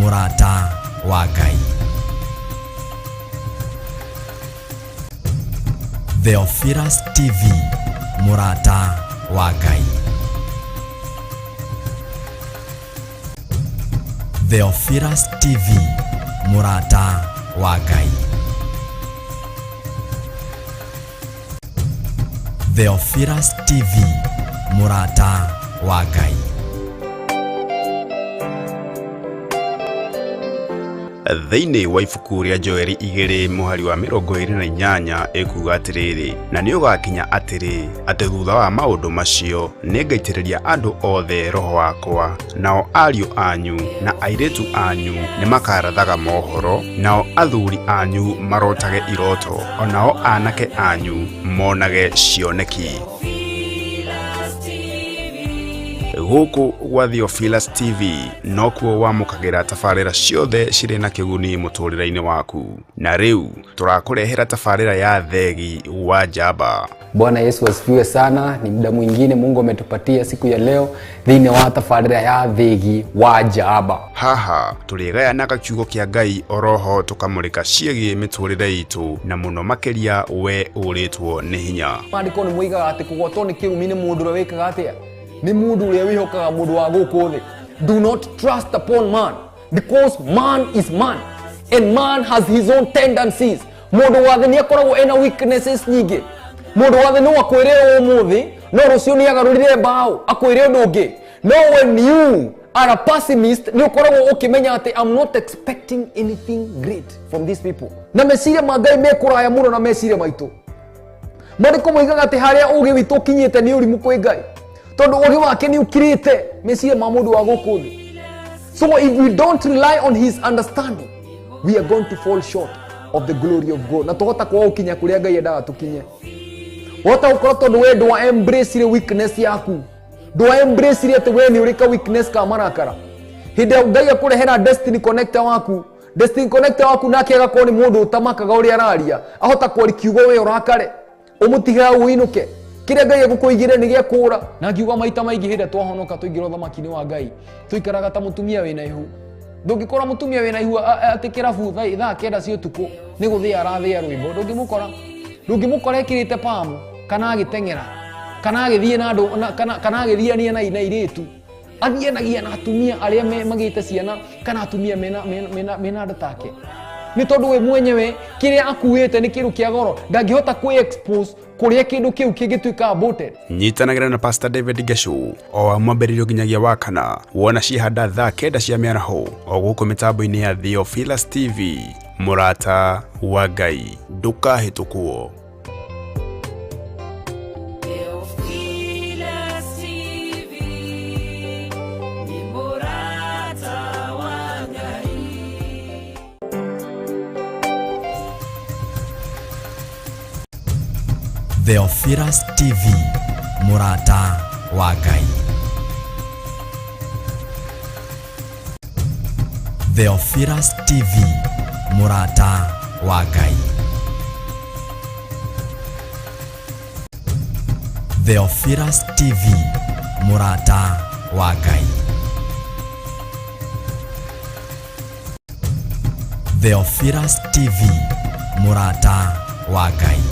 Mũrata wa Ngai. Theophilus TV, Mũrata wa Ngai. Theophilus TV, Mũrata wa Ngai. Theophilus TV, Mũrata wa Ngai. Thĩinĩ wa ibuku rĩa Joeli 2 mũhari wa 28 ĩkuuga atĩrĩrĩ, na nĩ ũgakinya atĩrĩ, atĩ thutha wa maũndũ macio nĩngaitĩrĩria andũ othe roho wakwa, nao ariũ anyu na airĩtu anyu nĩmakarathaga mohoro, nao athuri anyu marotage iroto, o nao anake anyu monage cioneki. Gũkũ gwa Theophilus TV nokuo wamũkagĩra tabarĩra ciothe cirĩ na kĩguni mũtũrĩre-inĩ waku. Na rĩu tũrakũrehera tabarĩra ya Thegi wa Njamba. Bwana Yesu asifiwe sana. Ni muda mwingine Mungu ametupatia siku ya leo thĩinĩ wa tabarĩra ya Thegi wa Njamba. Haha tũrĩgayanaga kiugo kĩa Ngai oroho tũkamũrĩka ciĩgiĩ mĩtũrĩre itũ na mũno makĩria we ũrĩtwo nĩ hinya. Maandĩko nĩ moigaga atĩ kũgwatwo nĩ kĩrumi nĩ mũndũ ũrĩa wĩkaga atĩa? Nĩ mũndũ ũrĩa wĩhokaga mũndũ wa gũkũ thĩ. Do not trust upon man, because man is man and man has his own tendencies. Mũndũ wa thĩ nĩ akoragwo ena weaknesses nyingĩ. Mũndũ wa thĩ no akwĩre ũmũthĩ, no rũciũ nĩ agarũrire mbaũ akwĩre ũndũ ũngĩ. No when you are a pessimist, nĩ ũkoragwo ũkĩmenya atĩ I'm not expecting anything great from these people. Na meciria ma Ngai me kũraya mũno na meciria maitũ. Maandĩko moigaga atĩ harĩa ũũgĩ witũ ũkinyĩte nĩ ũrimũ kwĩ Ngai, tondũ ũũgĩ wake nĩ ũkirĩte meciria ma mũndũ wa gũkũ thĩ. So if we don't rely on his understanding, we are going to fall short of the glory of God. Na tũhota kwaga gũkinya kũrĩa Ngai endaga tũkinye. Wahota gũkorwo tondũ we ndwa embrace weakness yaku, ndwa embrace atĩ we nĩ ũrĩ ka weakness ka marakara. Hĩndĩ ĩrĩa Ngai akũrehera destiny connector waku, destiny connector waku nake agakorwo nĩ mũndũ ũtamakaga ũrĩa araria, ahota kwaria kiugo we ũrakare, ũmũtige hau ũinũke. Kĩrĩa Ngai egũkũigĩre nĩ gĩa kũũra. Na ngiuga maita maingĩ hĩndĩ ĩrĩa twahonoka twaingĩra ũthamaki-inĩ wa Ngai, tũikaraga ta mũtumia wĩna ihu. Ndũngĩkora mũtumia wĩna ihu atĩ kĩrabu thaa 9 cia ũtukũ nĩ gũthĩa arathĩa rwĩmbo, ndũngĩmũkora. Ndũngĩmũkora ekĩrĩte pamu, kana agĩteng'era, kana agĩthiĩ na andũ, na, kana, kana agĩthiania na airĩtu. Athianagia na atumia arĩa magĩte ciana, kana atumia mena andũ take. Nĩ tondũ we mwenyewe kĩrĩa akuĩte nĩ kĩndũ kĩa goro, ndangĩhota kwĩ-expose kũrĩa kĩndũ kĩu kĩngĩtuĩka aborted. Nyitanagĩra na Pastor David Geshu o wa mwambĩrĩrio nginyagia wa kana, wona ciehanda thaa 9 cia mĩaraho o gũkũ mĩtambo-inĩ ya Theophilus TV. Mũrata wa Ngai, ndũkahĩtũkwo. Theophilus TV, ni mũrata wa Ngai. Theophilus TV, Mũrata wa Ngai. Theophilus TV, Mũrata wa Ngai. Theophilus TV, Mũrata wa Ngai. Theophilus TV, Mũrata wa Ngai.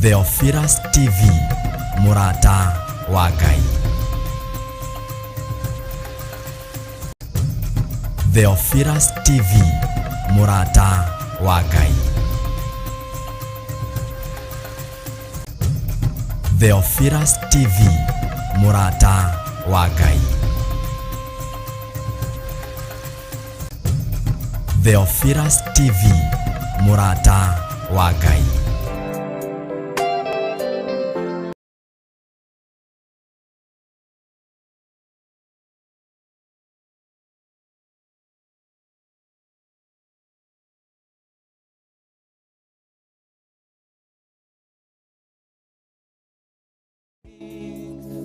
Theophilus TV, Mũrata wa Ngai. Theophilus TV, Mũrata wa Ngai. Theophilus TV, Mũrata wa Ngai. Theophilus TV, Mũrata wa Ngai.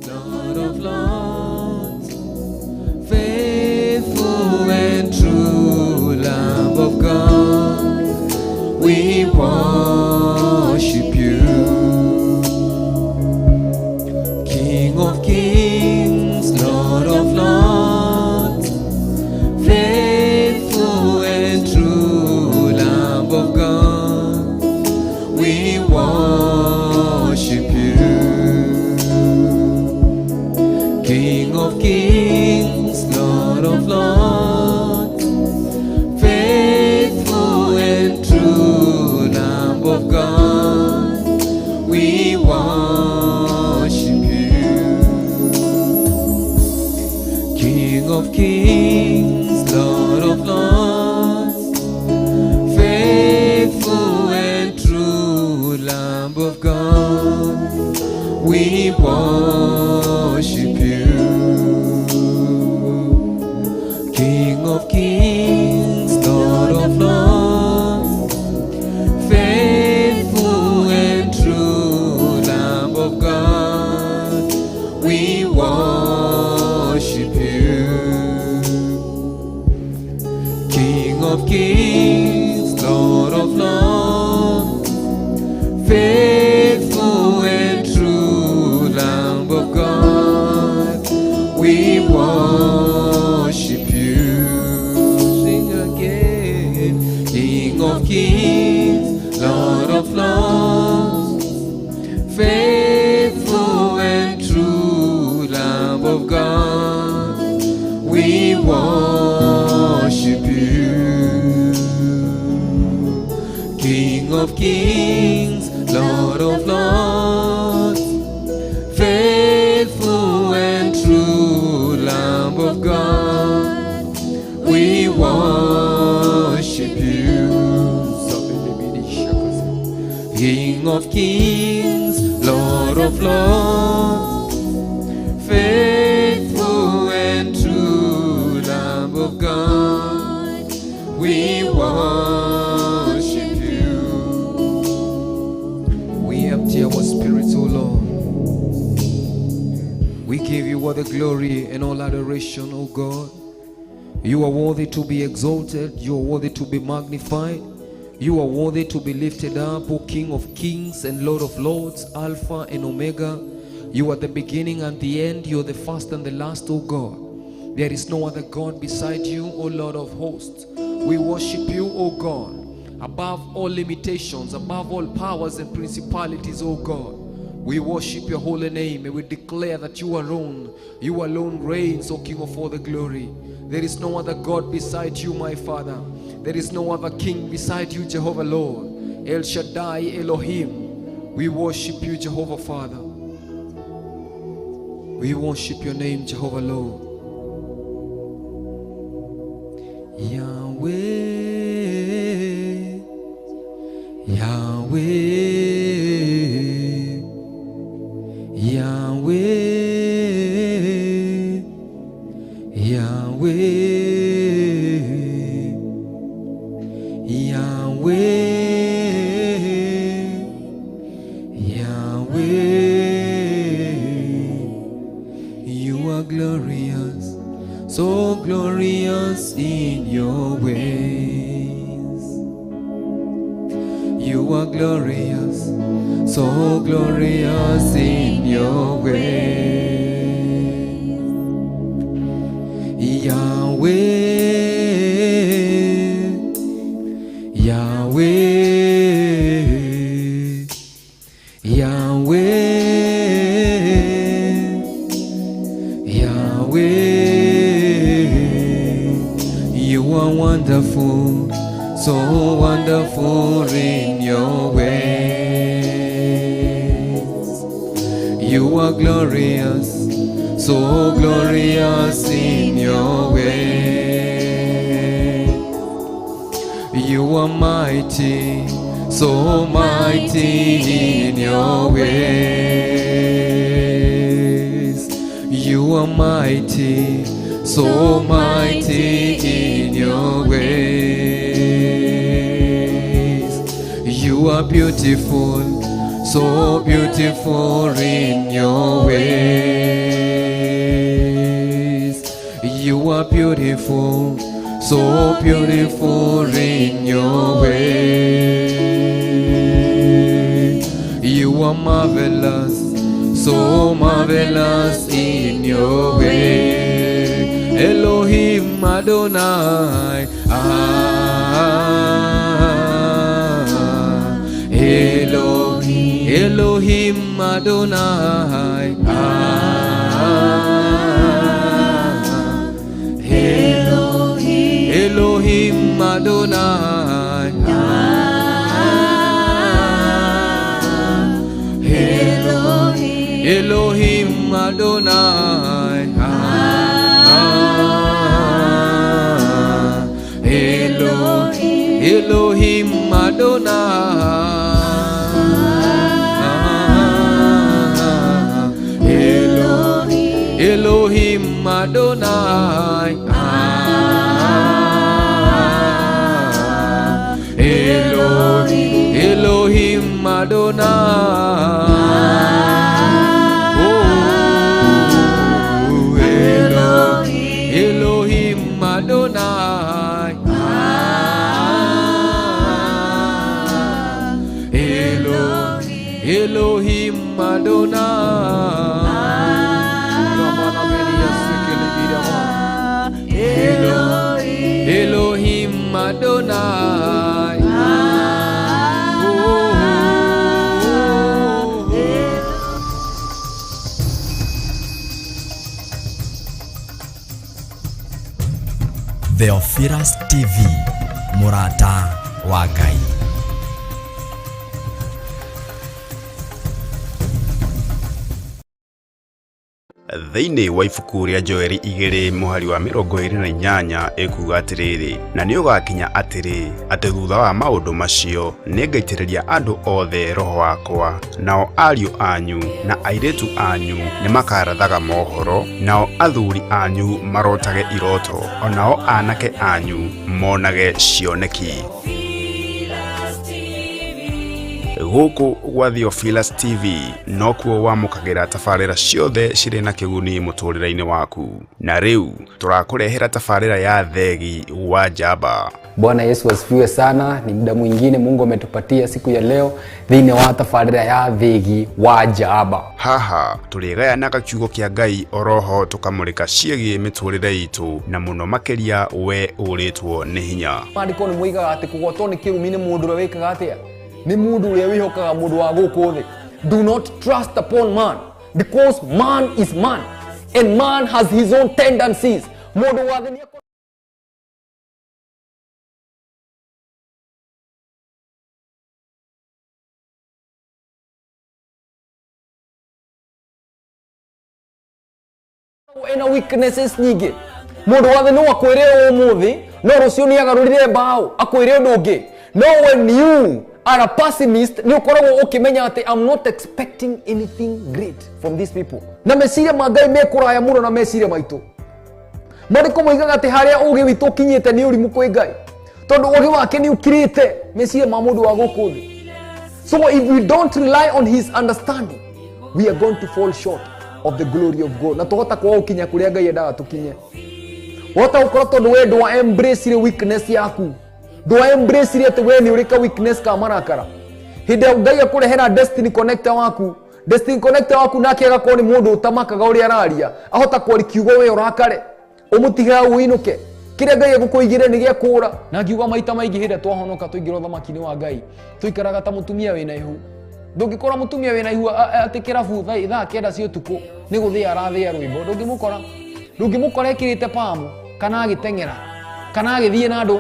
Lord of Lords, faithful and true Lamb of God, we worship. worship you. King of kings, Lord of lords, faithful and true Lamb of God, we worship you. King of kings, Lord of lords, faithful and true Lamb of God, we worship you. King of kings, Lord of lords, faithful and true Lamb of God, we worship you. King of kings, Lord of lords, faithful and true Lamb of God, we worship you. Sing again, King of kings, Lord of lords, faithful and true Lamb of God, we worship you. King of kings, Lord of lords, faithful and true Lamb of God, we worship you. King of kings, Lord of lords, faithful and true Lamb of God, we worship you. We empty our spirits, O Lord. We give you all the glory and all adoration, O God. You are worthy to be exalted. You are worthy to be magnified. You are worthy to be lifted up, O King of kings and Lord of lords, Alpha and Omega. You are the beginning and the end. You are the first and the last, O God. There is no other God beside you, O Lord of hosts. We worship you, O God, above all limitations, above all powers and principalities, O God. We worship your holy name and we declare that you alone reigns, O King of all the glory. There is no other God beside you, my Father. There is no other King beside you, Jehovah Lord. El Shaddai Elohim. We worship you, Jehovah Father. We worship your name, Jehovah Lord. Yahweh, Yahweh, Yahweh, Yahweh, Yahweh, Yahweh. You are glorious, so glorious in your ways. You are glorious, so glorious in your ways. Yahweh, Yahweh, Yahweh, Yahweh. You are wonderful, so wonderful in your ways. You are glorious, so glorious in your way. You are mighty, so mighty in your ways. You are mighty, so mighty in your ways. You are beautiful, so beautiful in your ways. You are beautiful, so beautiful in your way. You are marvelous, so marvelous in your way. Elohim Adonai, ah, Elohim. Elohim Adonai. Elohim Adonai. Elohim Adonai. Elohim Adonai. Elohim Adonai. Elohim Adonai. Oh, Elohim Adonai. Elohim Adonai. Elohim Adonai. Theophilus TV, Mũrata wa Ngai. Thĩinĩ wa ibuku rĩa Joeli 2 mũhari wa 28 ĩkuuga atĩrĩrĩ, na nĩ ũgakinya atĩrĩ, atĩ thutha wa maũndũ macio nĩngaitĩrĩria andũ othe roho wakwa, nao ariũ anyu na airĩtu anyu nĩmakarathaga mohoro, nao athuri anyu marotage iroto, o nao anake anyu monage cioneki. Gũkũ gwa Theophilus TV nokuo wamũkagĩra tabarĩra ciothe cirĩ na kĩguni mũtũrĩre-inĩ waku, na rĩu tũrakũrehera tabarĩra ya Thegi wa Njamba. Bwana Yesu asifiwe sana. Ni muda mwingine Mungu ametupatia siku ya leo thĩinĩ wa tabarĩra ya Thegi wa Njamba. Haha tũrĩgayanaga kiugo kĩa Ngai oroho tũkamũrĩka ciĩgiĩ mĩtũrĩre itũ, na mũno makĩria we ũrĩtwo nĩ hinya. Maandĩko nĩ moigaga atĩ kũgwatwo nĩ kĩrumi nĩ mũndũ ũrĩa wĩkaga atĩa? Nĩ mũndũ ũrĩa wĩhokaga mũndũ wa gũkũ thĩ. Do not trust upon man, because man is man and man has his own tendencies. Mũndũ wa thĩ nĩ ena weaknesses nyingĩ. Mũndũ wa thĩ no akwĩre ũmũthĩ, no rũciũ nĩ agarũrire mbaũ akwĩre ũndũ ũngĩ. No when you are a pessimist, nĩ ũkoragwo ũkĩmenya atĩ I'm not expecting anything great from these people. Na meciria ma Ngai me kũraya mũno na meciria maitũ. Maandĩko moigaga atĩ harĩa ũũgĩ witũ ũkinyĩte nĩ ũrimũ kwĩ Ngai, tondũ ũũgĩ wake nĩ ũkirĩte meciria ma mũndũ wa gũkũ thĩ. So if we don't rely on his understanding, we are going to fall short of the glory of God. Na tũhota kwaga gũkinya kũrĩa Ngai endaga tũkinye. Wahota gũkorwo tondũ we ndwa embrace weakness yaku, ndwa embrace atĩ we nĩ ũrĩ ka weakness ka marakara. Hĩndĩ ĩrĩa Ngai akũrehera destiny connector waku, destiny connector waku nake agakorwo nĩ mũndũ ũtamakaga ũrĩa araria, ahota kwaria kiugo we ũrakare, ũmũtige hau ũinũke. Kĩrĩa Ngai egũkũigĩre nĩ gĩa kũũra. Na ngiuga maita maingĩ hĩndĩ ĩrĩa twahonoka twaingĩra ũthamaki-inĩ wa Ngai, tũikaraga ta mũtumia wĩna ihu. Ndũngĩkora mũtumia wĩna ihu atĩ kĩrabu thaa 9 cia ũtukũ nĩ gũthĩa arathĩa rwĩmbo. Ndũngĩmũkora. Ndũngĩmũkora ekĩrĩte pamu, kana agĩteng'era, kana agĩthiĩ na andũ,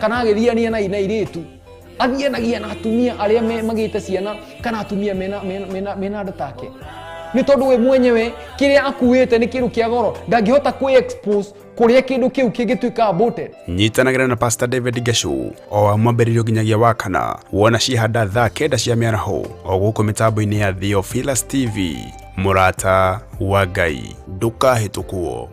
kana agĩthiania na airĩtu. Athianagia na atumia arĩa magĩte ciana, kana atumia mena andũ take. Nĩ tondũ we mwenyewe kĩrĩa akuĩte nĩ kĩndũ kĩa goro, ndangĩhota kwĩ-expose kũrĩa kĩndũ kĩu kĩngĩtuĩka aborted. Nyitanagĩra na Pastor David Geshu o wa mwambĩrĩrio nginyagia wa kana, wona cihanda thaa 9 cia mĩaraho o gũkũ mĩtambo-inĩ ya Theophilus TV. Mũrata wa Ngai, ndũkahĩtũkwo.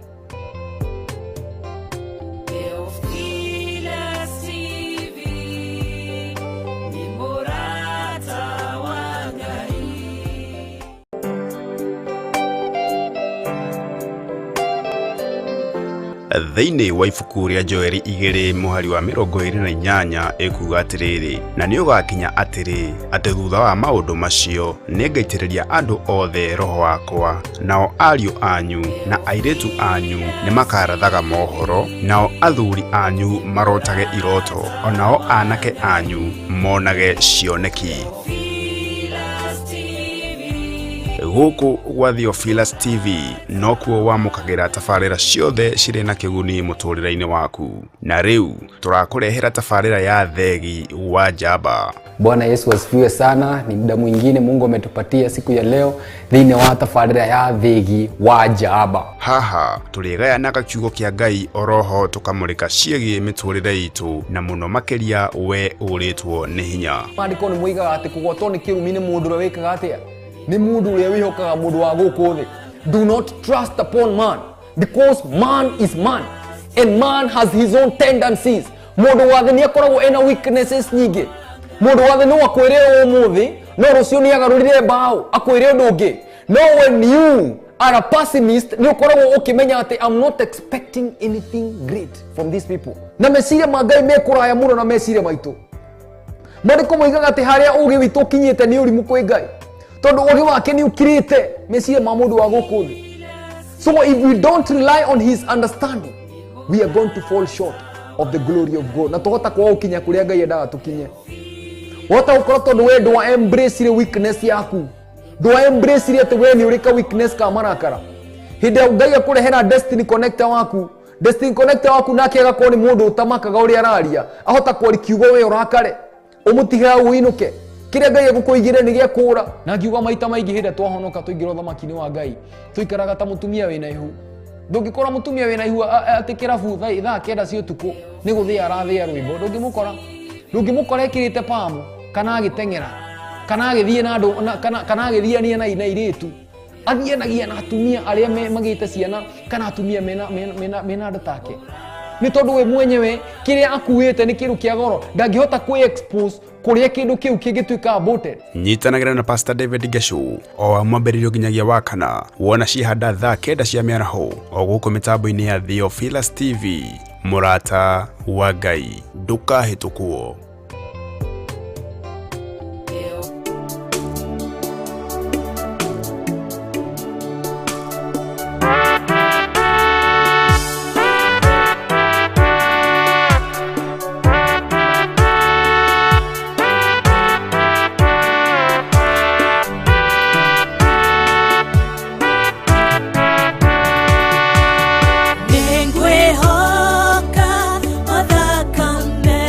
Thĩinĩ wa ibuku rĩa Joeli 2 mũhari wa 28 ĩkuuga atĩrĩrĩ, na nĩ ũgakinya atĩrĩ, atĩ thutha wa maũndũ macio nĩngaitĩrĩria andũ othe roho wakwa, nao ariũ anyu na airĩtu anyu nĩmakarathaga mohoro, nao athuri anyu marotage iroto, o nao anake anyu monage cioneki. Gũkũ gwa Theophilus TV nokuo wamũkagĩra tabarĩra ciothe cirĩ na kĩguni mũtũrĩre-inĩ waku. Na rĩu tũrakũrehera tabarĩra ya Thegi wa Njamba. Bwana Yesu asifiwe sana. Ni muda mwingine Mungu ametupatia siku ya leo thĩinĩ wa tabarĩra ya Thegi wa Njamba. Haha tũrĩgayanaga kiugo kĩa Ngai oroho tũkamũrĩka ciĩgiĩ mĩtũrĩre itũ na mũno makĩria we ũrĩtwo nĩ hinya. Maandĩko nĩ moigaga atĩ kũgwatwo nĩ kĩrumi nĩ mũndũ ũrĩa wĩkaga atĩa? Nĩ mũndũ ũrĩa wĩhokaga mũndũ wa gũkũ thĩ. Do not trust upon man, because man is man and man has his own tendencies. Mũndũ wa thĩ nĩ akoragwo ena weaknesses nyingĩ. Mũndũ wa thĩ no akwĩre ũmũthĩ, no rũciũ nĩ agarũrire mbaũ akwĩre ũndũ ũngĩ. No when you are a pessimist, nĩ ũkoragwo ũkĩmenya atĩ I'm not expecting anything great from these people. Na meciria ma Ngai me kũraya mũno na meciria maitũ. Maandĩko moigaga atĩ harĩa ũũgĩ witũ ũkinyĩte nĩ ũrimũ kwĩ Ngai, tondũ ũũgĩ wake nĩ ũkirĩte meciria ma mũndũ wa gũkũ thĩ. So if we don't rely on his understanding, we are going to fall short of the glory of God. Na tũhota kwaga gũkinya kũrĩa Ngai endaga tũkinye. Wahota gũkorwo tondũ we ndwa embrace weakness yaku, ndwa embrace atĩ we nĩ ũrĩ ka weakness ka marakara. Hĩndĩ ĩrĩa Ngai akũrehera destiny connector waku, destiny connector waku nake agakorwo nĩ mũndũ ũtamakaga ũrĩa araria, ahota kwaria kiugo we ũrakare, ũmũtige hau ũinũke. Kĩrĩa Ngai egũkũigĩre nĩ gĩa kũũra. Na ngiuga maita maingĩ hĩndĩ ĩrĩa twahonoka twaingĩra ũthamaki-inĩ wa Ngai, tũikaraga ta mũtumia wĩna ihu. Ndũngĩkora mũtumia wĩna ihu atĩ kĩrabu thaa 9 cia ũtukũ nĩ gũthĩa arathĩa rwĩmbo, ndũngĩmũkora. Ndũngĩmũkora ekĩrĩte pamu kana agĩteng'era kana agĩthiĩ na andũ, kana agĩthiania na airĩtu. Athianagia na atumia arĩa magĩte ciana kana atumia mena nda take. Nĩ tondũ we mwenyewe kĩrĩa akuĩte nĩ kĩndũ kĩa goro, ndangĩhota kwĩ-expose kũrĩa kĩndũ kĩu kĩngĩtuĩka aborted. Nyitanagĩra na Pastor David Geshu o wa mwambĩrĩrio nginyagia wa kana, wona ciehanda thaa 9 cia mĩaraho o gũkũ mĩtambo-inĩ ya Theophilus TV. Mũrata wa Ngai, ndũkahĩtũkwo. Nĩngwĩhoka o thakame.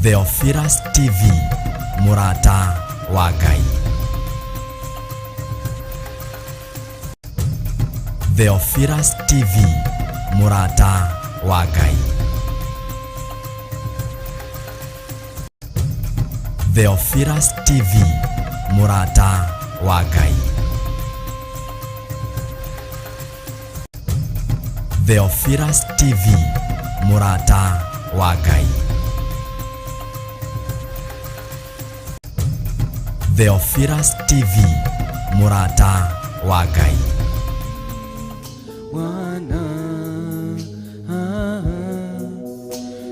Theophilus TV, mũrata wa Ngai. Theophilus TV, mũrata wa Ngai. Theophilus TV, mũrata wa Ngai. Theophilus TV, mũrata wa Ngai. Theophilus TV, mũrata wa Ngai. Bwana,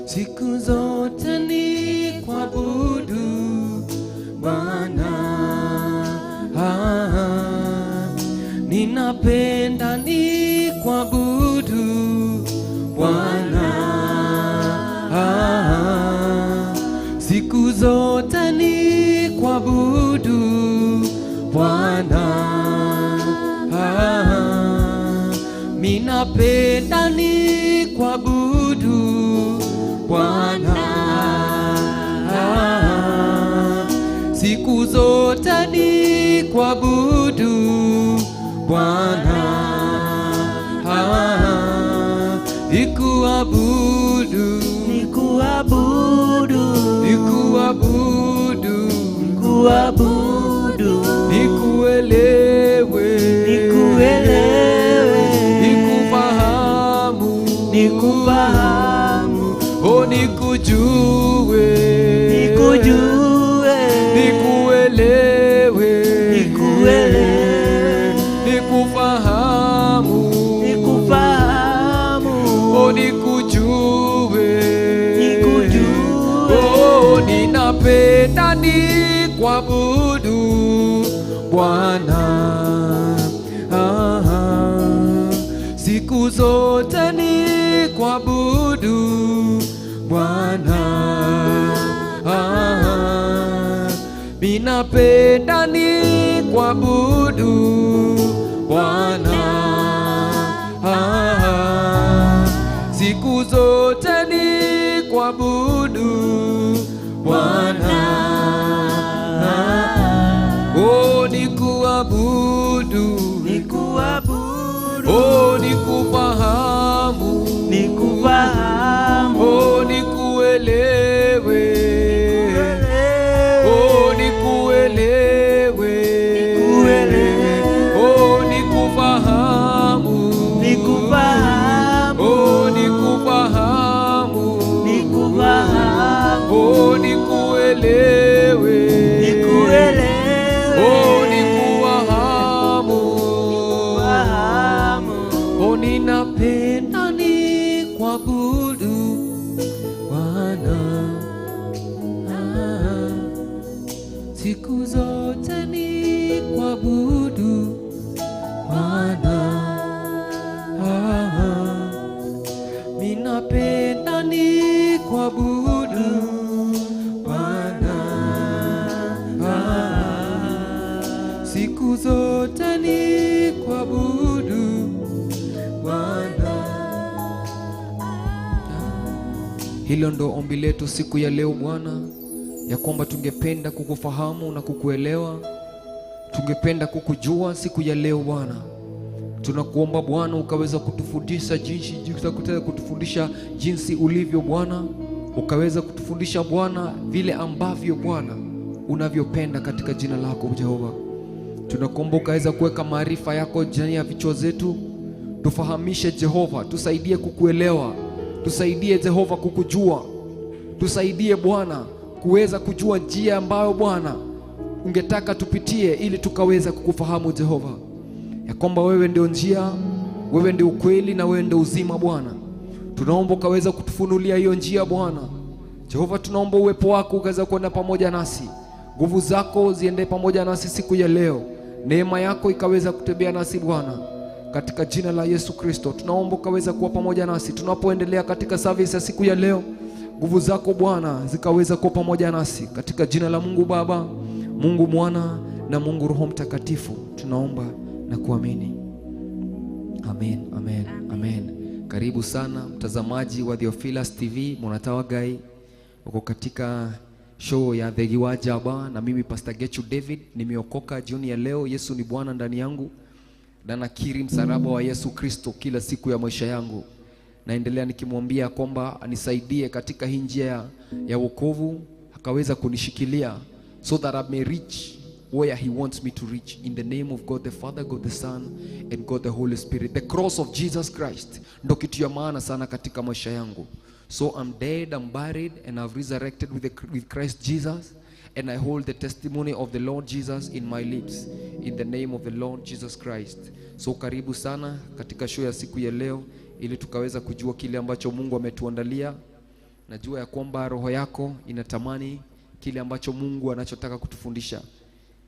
siku zote ni kuabudu Bwana, ninapenda ni kuabudu Bwana, siku zote ni kuabudu Bwana, minapenda ni kuabudu Bwana, siku zote ni kuabudu Bwana, nikuabudu, Nikuabudu, nikuabudu, nikuabudu, nikuelewe, nikuelewe, nikufahamu, nikufahamu, oh, nikujue, nikujue, nikuelewe, nikuelewe, nikufahamu, nikufahamu, oh, nikujue, nikujue, oh, ninapenda nikuabudu Bwana, siku zote nikuabudu Bwana, minapenda nikuabudu Bwana, siku zote nikuabudu Bwana, oh, nikuabudu, nikuabudu, oh, nikufahamu, nikufahamu, oh, nikuelewe, oh, nikuelewe, Nikuelewe. oh, nikufahamu, nikufahamu, oh, nikufahamu, nikufahamu, oh, nikuelewe, nikuelewe, oh, nikufahamu, fahamu, oh, ninapenda nikuabudu Bwana, siku zote nikuabudu Bwana, minapenda nikuabudu Bwana, siku zote nikuabudu Bwana. Hilo ndo ombi letu siku ya leo Bwana, ya kwamba tungependa kukufahamu na kukuelewa, tungependa kukujua siku ya leo Bwana. Tunakuomba Bwana ukaweza kutufundisha jinsi, kutufundisha jinsi ulivyo Bwana, ukaweza kutufundisha Bwana vile ambavyo Bwana unavyopenda katika jina lako Jehova. Tunakuomba ukaweza kuweka maarifa yako ndani ya vichwa zetu, tufahamishe Jehova, tusaidie kukuelewa, tusaidie Jehova kukujua, tusaidie Bwana kuweza kujua njia ambayo Bwana ungetaka tupitie ili tukaweza kukufahamu Jehova, ya kwamba wewe ndio njia, wewe ndio ukweli na wewe ndio uzima Bwana. Tunaomba ukaweza kutufunulia hiyo njia Bwana Jehova. Tunaomba uwepo wako ukaweza kwenda pamoja nasi, nguvu zako ziende pamoja nasi siku ya leo, neema yako ikaweza kutembea nasi Bwana, katika jina la Yesu Kristo. Tunaomba ukaweza kuwa pamoja nasi tunapoendelea katika service ya siku ya leo, nguvu zako Bwana zikaweza kuwa pamoja nasi, katika jina la Mungu Baba, Mungu Mwana na Mungu Roho Mtakatifu tunaomba na kuamini. Amen, amen, amen. Karibu sana mtazamaji wa Theophilus TV Mũrata wa Ngai. Uko katika show ya The Giwa na mimi Pastor Gechu David. Nimeokoka jioni ya leo. Yesu ni Bwana ndani yangu na nakiri msalaba wa Yesu Kristo kila siku ya maisha yangu. Naendelea nikimwambia kwamba anisaidie katika hii njia ya wokovu, akaweza kunishikilia so that I may reach where he wants me to reach, in the name of God the Father, God the Son and God the Holy Spirit. The cross of Jesus Christ ndo kitu ya maana sana katika maisha yangu. So I'm dead, I'm buried and I've resurrected with Christ Jesus, and I hold the testimony of the Lord Jesus in my lips, in the name of the Lord Jesus Christ. So karibu sana katika show ya siku ya leo, ili tukaweza kujua kile ambacho Mungu ametuandalia. Najua ya kwamba roho yako inatamani kile ambacho Mungu anachotaka kutufundisha.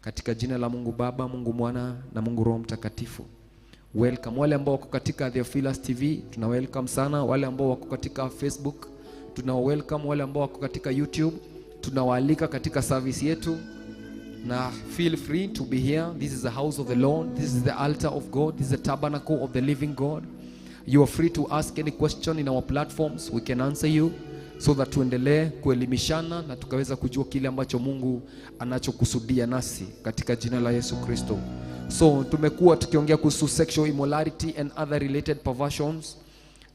Katika jina la Mungu Baba, Mungu Mwana na Mungu Roho Mtakatifu. Welcome wale ambao wako katika Theophilus TV, tuna welcome sana. Wale ambao wako katika Facebook, tuna welcome. Wale ambao wako katika YouTube, tunawaalika katika service yetu. Na feel free to be here. This is the house of the Lord. This is the altar of God. This is the tabernacle of the living God. You are free to ask any question in our platforms. We can answer you, so that tuendelee kuelimishana na tukaweza kujua kile ambacho Mungu anachokusudia nasi katika jina la Yesu Kristo. So tumekuwa tukiongea kuhusu sexual immorality and other related perversions,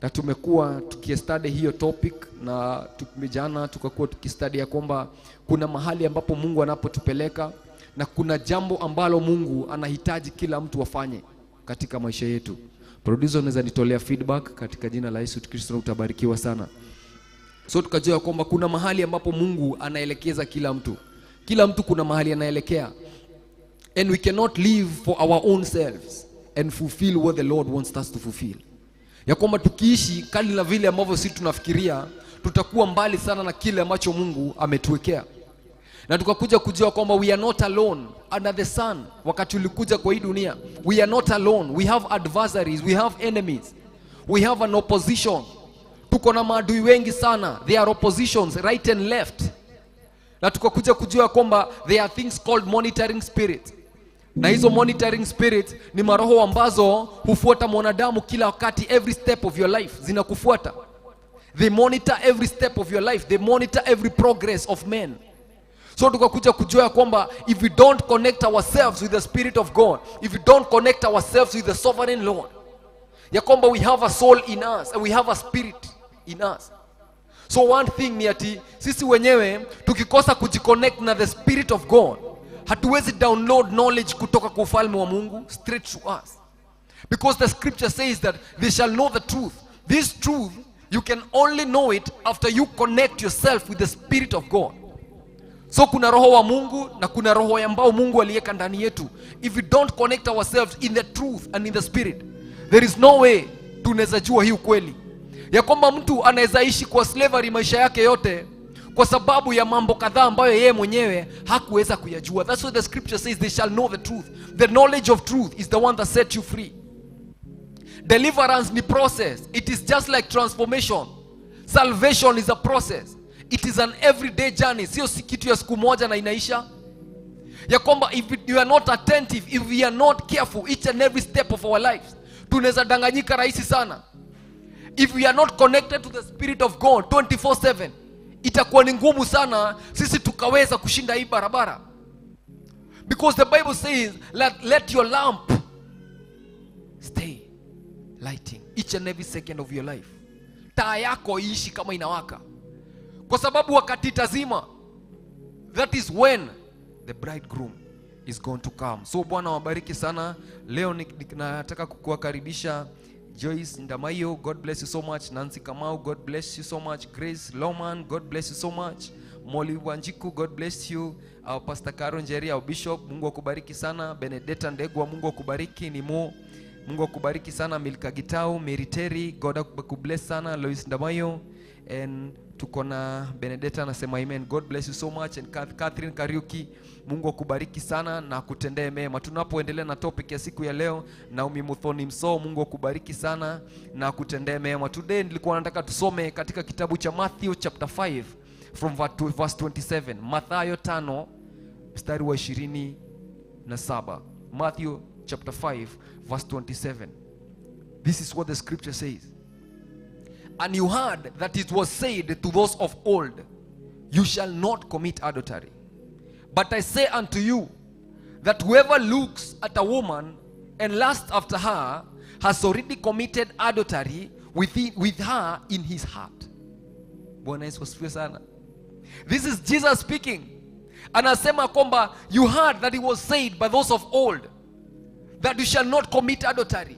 na tumekuwa tukistudy hiyo topic, na jana tukakuwa tukistudy ya kwamba kuna mahali ambapo Mungu anapotupeleka na kuna jambo ambalo Mungu anahitaji kila mtu afanye katika maisha yetu. Producer, unaweza nitolea feedback katika jina la Yesu Kristo na utabarikiwa sana. So tukajua kwamba kuna mahali ambapo Mungu anaelekeza kila mtu. Kila mtu kuna mahali anaelekea. And we cannot live for our own selves and fulfill what the Lord wants us to fulfill. Ya kwamba tukiishi kali na vile ambavyo sisi tunafikiria, tutakuwa mbali sana na kile ambacho Mungu ametuwekea. Na tukakuja kujua kwamba we are not alone under the sun. Wakati ulikuja kwa hii dunia, we are not alone. We have adversaries, we have enemies, we have an opposition. Tuko na maadui wengi sana. There are oppositions right and left. Na tukakuja kujua kwamba there are things called monitoring spirit. Na hizo monitoring spirit ni maroho ambazo hufuata mwanadamu kila wakati, every step of your life zinakufuata. They monitor every step of your life. They monitor every progress of men. So tukakuja kujua kwamba if we don't connect ourselves with the Spirit of God, if we don't connect ourselves with the sovereign Lord, ya kwamba we have a soul in us and we have a spirit in us. So one thing ni ati sisi wenyewe tukikosa kujiconnect na the Spirit of God, hatuwezi download knowledge kutoka kwa ufalme wa Mungu straight to us. Because the scripture says that they shall know the truth. This truth, you can only know it after you connect yourself with the Spirit of God. So kuna roho wa Mungu na kuna roho ambao Mungu aliweka ndani yetu. If we don't connect ourselves in the truth and in the spirit, there is no way tunaweza jua hii ukweli. Ya kwamba mtu anaweza ishi kwa slavery maisha yake yote kwa sababu ya mambo kadhaa ambayo yeye mwenyewe hakuweza kuyajua. That's what the scripture says, they shall know the truth. The knowledge of truth is the one that set you free. Deliverance ni process. It is just like transformation. Salvation is a process. It is an everyday journey. Sio kitu ya siku moja na inaisha. Ya kwamba if you are not attentive, if we are not careful each and every step of our lives, tunaweza danganyika rahisi sana. If we are not connected to the Spirit of God 24/7, itakuwa ni ngumu sana sisi tukaweza kushinda hii barabara. Because the Bible says, let your lamp stay lighting each and every second of your life. Taa yako iishi kama inawaka. Kwa sababu wakati itazima, that is when the bridegroom is going to come. So Bwana wabariki sana. Leo nataka kukuwakaribisha Joyce Ndamayo, God bless you so much. Nancy Kamau, God bless you so much. Grace Loman, God bless you so much. Molly Wanjiku, God bless you. Our Pastor Karo Njeri, our Bishop, Mungu akubariki sana. Benedetta Ndegwa, Mungu akubariki. Nimo, Mungu akubariki sana. Milka Gitau, Mary Terry, God akubless sana. Lois Ndamayo, and tuko na Benedetta anasema amen. God bless you so much. And Catherine Kariuki, Mungu akubariki sana na akutendee mema. Tunapoendelea na topic ya siku ya leo, Naomi Muthoni Mso, Mungu akubariki sana na akutendee mema. Today nilikuwa nataka tusome katika kitabu cha Matthew chapter 5 from verse 27. Mathayo 5 mstari wa 27. Matthew chapter 5 verse 27. This is what the scripture says. And you heard that it was said to those of old, You shall not commit adultery. But I say unto you that whoever looks at a woman and lusts after her has already committed adultery with her in his heart. Bwana Yesu asifiwe sana. This is Jesus speaking. Anasema kwamba you heard that it was said by those of old that you shall not commit adultery.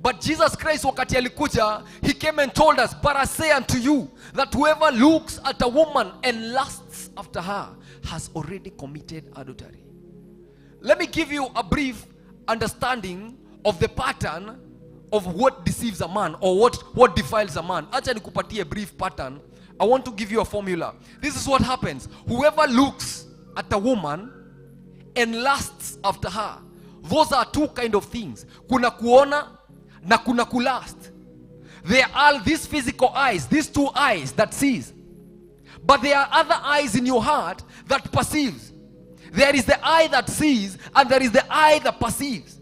But Jesus Christ, wakati alikuja, he came and told us, "But I say unto you that whoever looks at a woman and lusts after her has already committed adultery." Let me give you a brief understanding of the pattern of what deceives a man or what defiles a man. Acha nikupatie a brief pattern. I want to give you a formula. This is what happens. Whoever looks at a woman and lusts after her. Those are two kind of things. Kuna kuona na kuna kulust. There are these physical eyes, these two eyes that sees. But there are other eyes in your heart that perceives. There is the eye that sees and there is the eye that perceives.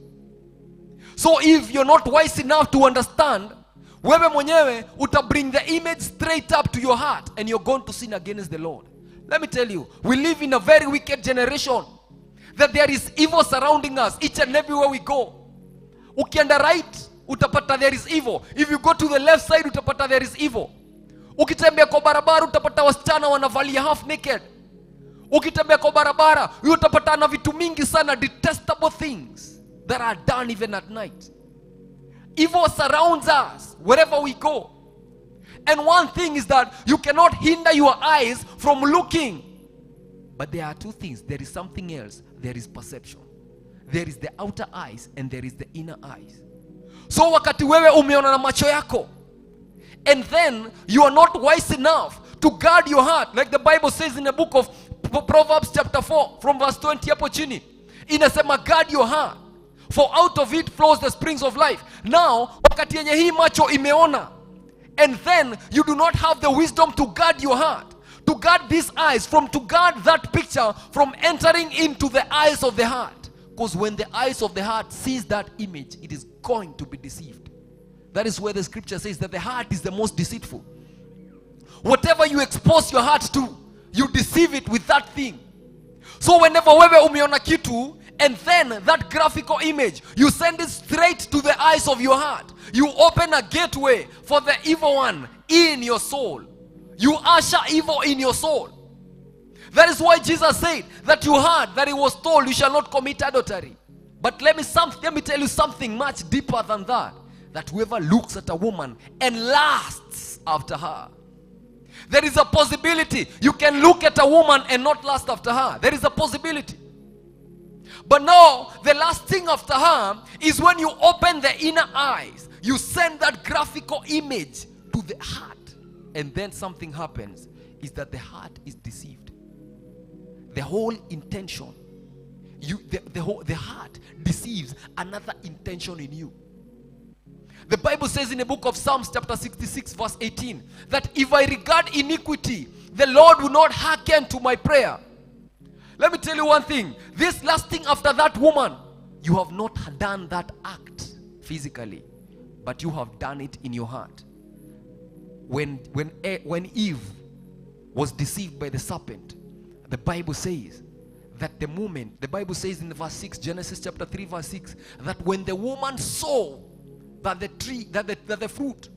So if you're not wise enough to understand, wewe mwenyewe uta bring the image straight up to your heart and you're going to sin against the Lord. Let me tell you, we live in a very wicked generation. That there is evil surrounding us each and everywhere we go. Ukienda right, utapata there is evil. If you go to the left side, utapata there is evil. Ukitembea kwa barabara, utapata wasichana wanavalia half naked. Ukitembea kwa barabara, utapata na vitu mingi sana, detestable things that are done even at night. Evil surrounds us wherever we go. And one thing is that you cannot hinder your eyes from looking. But there are two things. There is something else. There is perception. There is the outer eyes and there is the inner eyes. So wakati wewe umeona na macho yako and then you are not wise enough to guard your heart, like the Bible says in the book of Proverbs chapter 4 from verse 20 hapo chini, inasema, "Guard your heart, for out of it flows the springs of life." Now wakati yenye hii macho imeona and then you do not have the wisdom to guard your heart, to guard these eyes from, to guard that picture from entering into the eyes of the heart, because when the eyes of the heart sees that image, it is going to be deceived. That is where the scripture says that the heart is the most deceitful. Whatever you expose your heart to, you deceive it with that thing. So whenever wewe umeona kitu and then that graphical image, you send it straight to the eyes of your heart, you open a gateway for the evil one in your soul. You usher evil in your soul. That is why Jesus said that you heard that it was told, "You shall not commit adultery." But let me tell you something much deeper than that, that whoever looks at a woman and lusts after her. There is a possibility you can look at a woman and not lust after her. There is a possibility. But now, the lusting after her is when you open the inner eyes, you send that graphical image to the heart, and then something happens, is that the heart is deceived. The whole intention, you, the heart deceives another intention in you. The Bible says in the book of Psalms, chapter 66, verse 18, that if I regard iniquity, the Lord will not hearken to my prayer. Let me tell you one thing. This lusting after that woman, you have not done that act physically, but you have done it in your heart. When Eve was deceived by the serpent, the Bible says that the moment, the Bible says in the verse 6, Genesis chapter 3, verse 6, that when the woman saw that the tree, that the fruit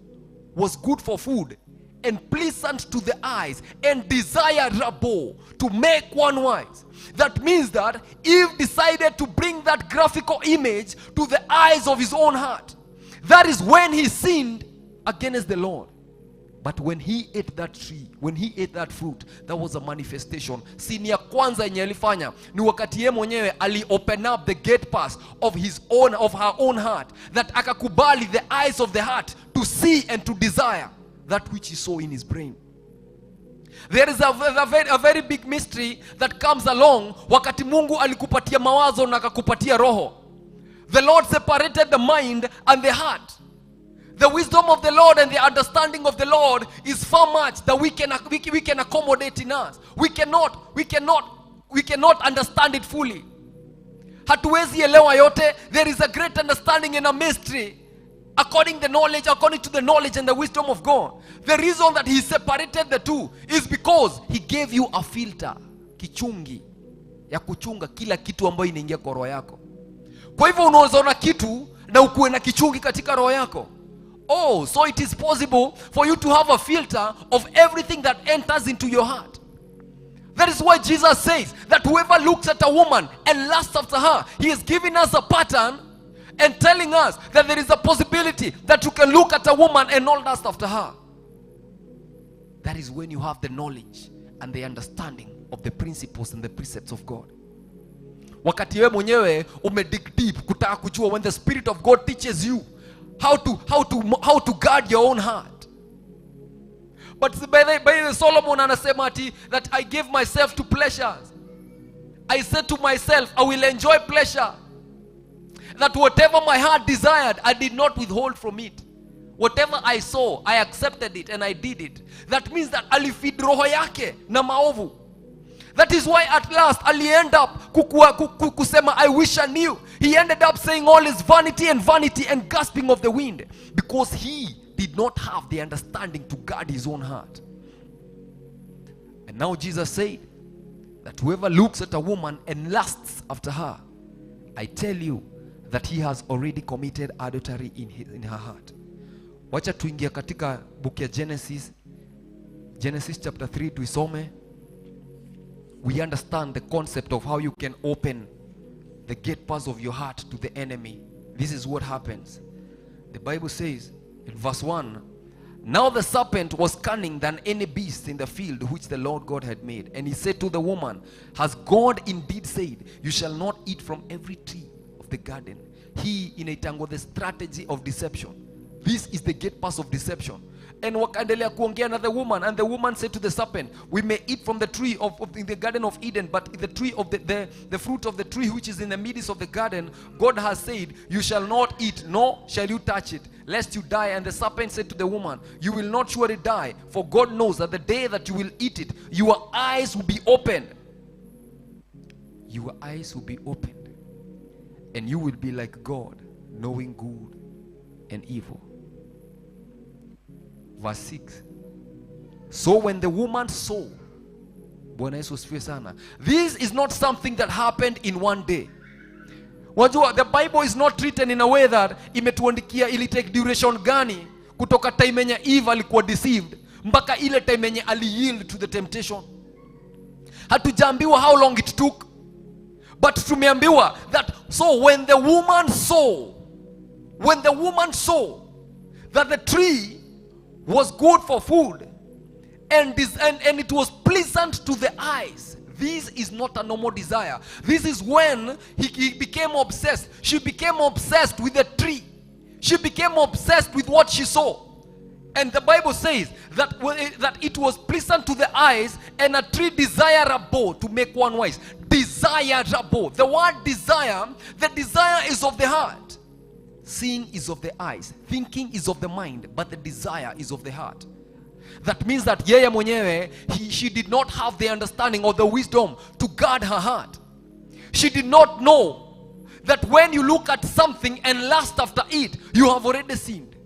was good for food and pleasant to the eyes and desirable to make one wise. That means that Eve decided to bring that graphical image to the eyes of his own heart. That is when he sinned against the Lord. But when he ate that tree, when he ate that fruit, that was a manifestation. Sin ya kwanza yenye alifanya ni wakati yeye mwenyewe ali open up the gate pass of her own heart, that akakubali the eyes of the heart to see and to desire that which he saw in his brain. There is a very big mystery that comes along wakati Mungu alikupatia mawazo na akakupatia roho. The Lord separated the mind and the heart. The wisdom of the Lord and the understanding of the Lord is far much that we can accommodate in us. We cannot understand it fully. Hatuwezi elewa yote. There is a great understanding and a mystery According to the knowledge and the wisdom of God. The reason that he separated the two is because he gave you a filter, kichungi ya kuchunga kila kitu ambayo inaingia kwa roho yako. Kwa hivyo unaweza ona kitu na ukuwe na kichungi katika roho yako. Oh, so it is possible for you to have a filter of everything that enters into your heart. That is why Jesus says that whoever looks at a woman and lusts after her, he is giving us a pattern and telling us that there is a possibility that you can look at a woman and not lust after her. That is when you have the knowledge and the understanding of the principles and the precepts of God. Wakati wewe mwenyewe umedig deep kutaka kujua, when the Spirit of God teaches you how to guard your own heart. But by the Solomon anasema ati that I gave myself to pleasures. I said to myself, I will enjoy pleasure. That whatever my heart desired, I did not withhold from it. Whatever I saw, I accepted it and I did it. That means that alifeed roho yake na maovu. That is why at last ali end up kusema, "I wish I knew." He ended up saying all is vanity and vanity and gasping of the wind, because he did not have the understanding to guard his own heart. And now Jesus said that whoever looks at a woman and lusts after her, I tell you that he has already committed adultery in her heart. Wacha tuingia katika book ya Genesis, Genesis chapter 3, tuisome. We understand the concept of how you can open the gate paths of your heart to the enemy. This is what happens. The Bible says in verse 1, "Now the serpent was cunning than any beast in the field which the Lord God had made. And he said to the woman, 'Has God indeed said, You shall not eat from every tree of the garden?'" Hii inaitangwa the strategy of deception. This is the gate pass of deception. And wakaendelea kuongea na the woman, and the woman said to the serpent, "We may eat from the tree of in the garden of Eden, but the tree of the fruit of the tree which is in the midst of the garden, God has said, You shall not eat, nor shall you touch it, lest you die." And the serpent said to the woman, "You will not surely die, for God knows that the day that you will eat it, your eyes will be opened." Your eyes will be opened, and you will be like God, knowing good and evil. Verse 6. So when the woman saw, Bwana Yesu asifiwe sana. This is not something that happened in one day. Wajua, the Bible is not written in a way that imetuandikia ili take duration gani kutoka time yenye Eve alikuwa deceived mpaka ile time yenye ali yield to the temptation. Hatujaambiwa how long it took, but tumeambiwa that so when the woman saw, when the woman saw that the tree was good for food and it was pleasant to the eyes. This is not a normal desire. This is when he became obsessed. She became obsessed with the tree. She became obsessed with what she saw. And the Bible says that it was pleasant to the eyes and a tree desirable to make one wise. Desirable. The word desire, the desire is of the heart. Seeing is of the eyes, thinking is of the mind, but the desire is of the heart. That means that yeye mwenyewe, she did not have the understanding or the wisdom to guard her heart. She did not know that when you look at something and lust after it, you have already sinned.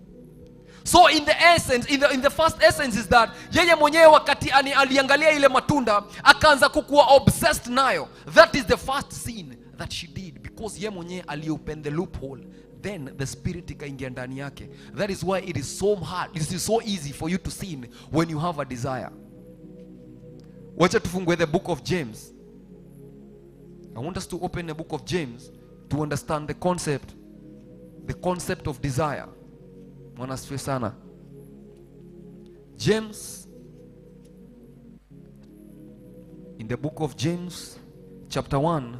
So in the essence, in the first essence is that yeye mwenyewe wakati aliangalia ile matunda akaanza kukuwa obsessed nayo. That is the first sin that she did, because yeye mwenyewe aliopen the loophole. Then the spirit ikaingia ndani yake. That is why it is so hard, it is so easy for you to sin when you have a desire. Wacha tufungue the book of James. I want us to open the book of James to understand the concept of desire. Bwana asifiwe sana. James, in the book of James, chapter 1,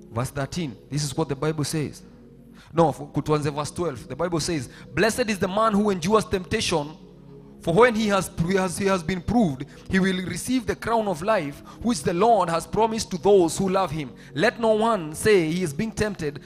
verse 13. This is what the Bible says. No, tuanze verse 12. The Bible says, "Blessed is the man who endures temptation, for when he has been proved, he will receive the crown of life, which the Lord has promised to those who love him. Let no one say he is being tempted.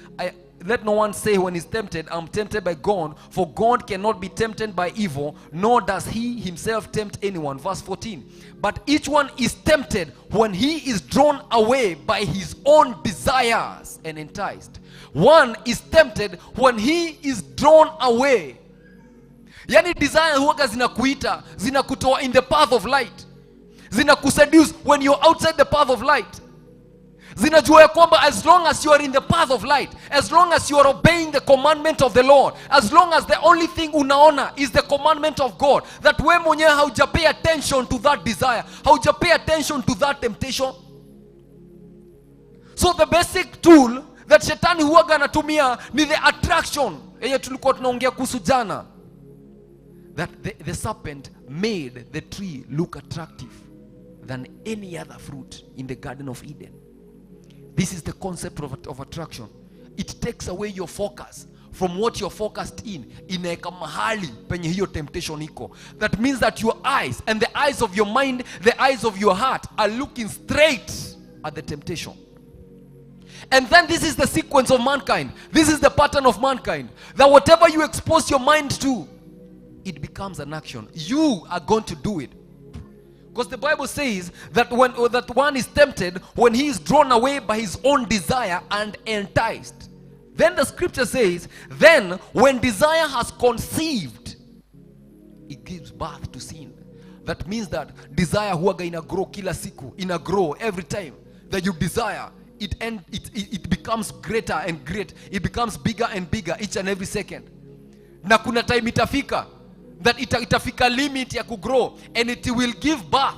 Let no one say when he's tempted, 'I'm tempted by God,' for God cannot be tempted by evil, nor does he himself tempt anyone." Verse 14. "But each one is tempted when he is drawn away by his own desires and enticed. One is tempted when he is drawn away. Yani desire huwaga zinakuita, zinakutoa in the path of light, zinakuseduce when you're outside the path of light. Zinajua ya kwamba as long as you are in the path of light, as long as you are obeying the commandment of the Lord, as long as the only thing unaona is the commandment of God, that we mwenyewe hauja pay attention to that desire, hauja pay attention to that temptation. So the basic tool that shetani huwaga anatumia ni the attraction yenye tulikuwa tunaongea kuhusu jana, that the serpent made the tree look attractive than any other fruit in the Garden of Eden. This is the concept of attraction. It takes away your focus from what you're focused in, inaweka mahali penye hiyo temptation iko. That means that your eyes and the eyes of your mind, the eyes of your heart are looking straight at the temptation. And then this is the sequence of mankind. This is the pattern of mankind, that whatever you expose your mind to, it becomes an action. You are going to do it. Because the Bible says that when that one is tempted when he is drawn away by his own desire and enticed. Then the scripture says, then when desire has conceived, it gives birth to sin. That means that desire huwaga ina grow kila siku, ina grow every time that you desire. It, end, it, it becomes greater and great. It becomes bigger and bigger each and every second. Na kuna time itafika that itafika limit ya kugrow and it will give birth,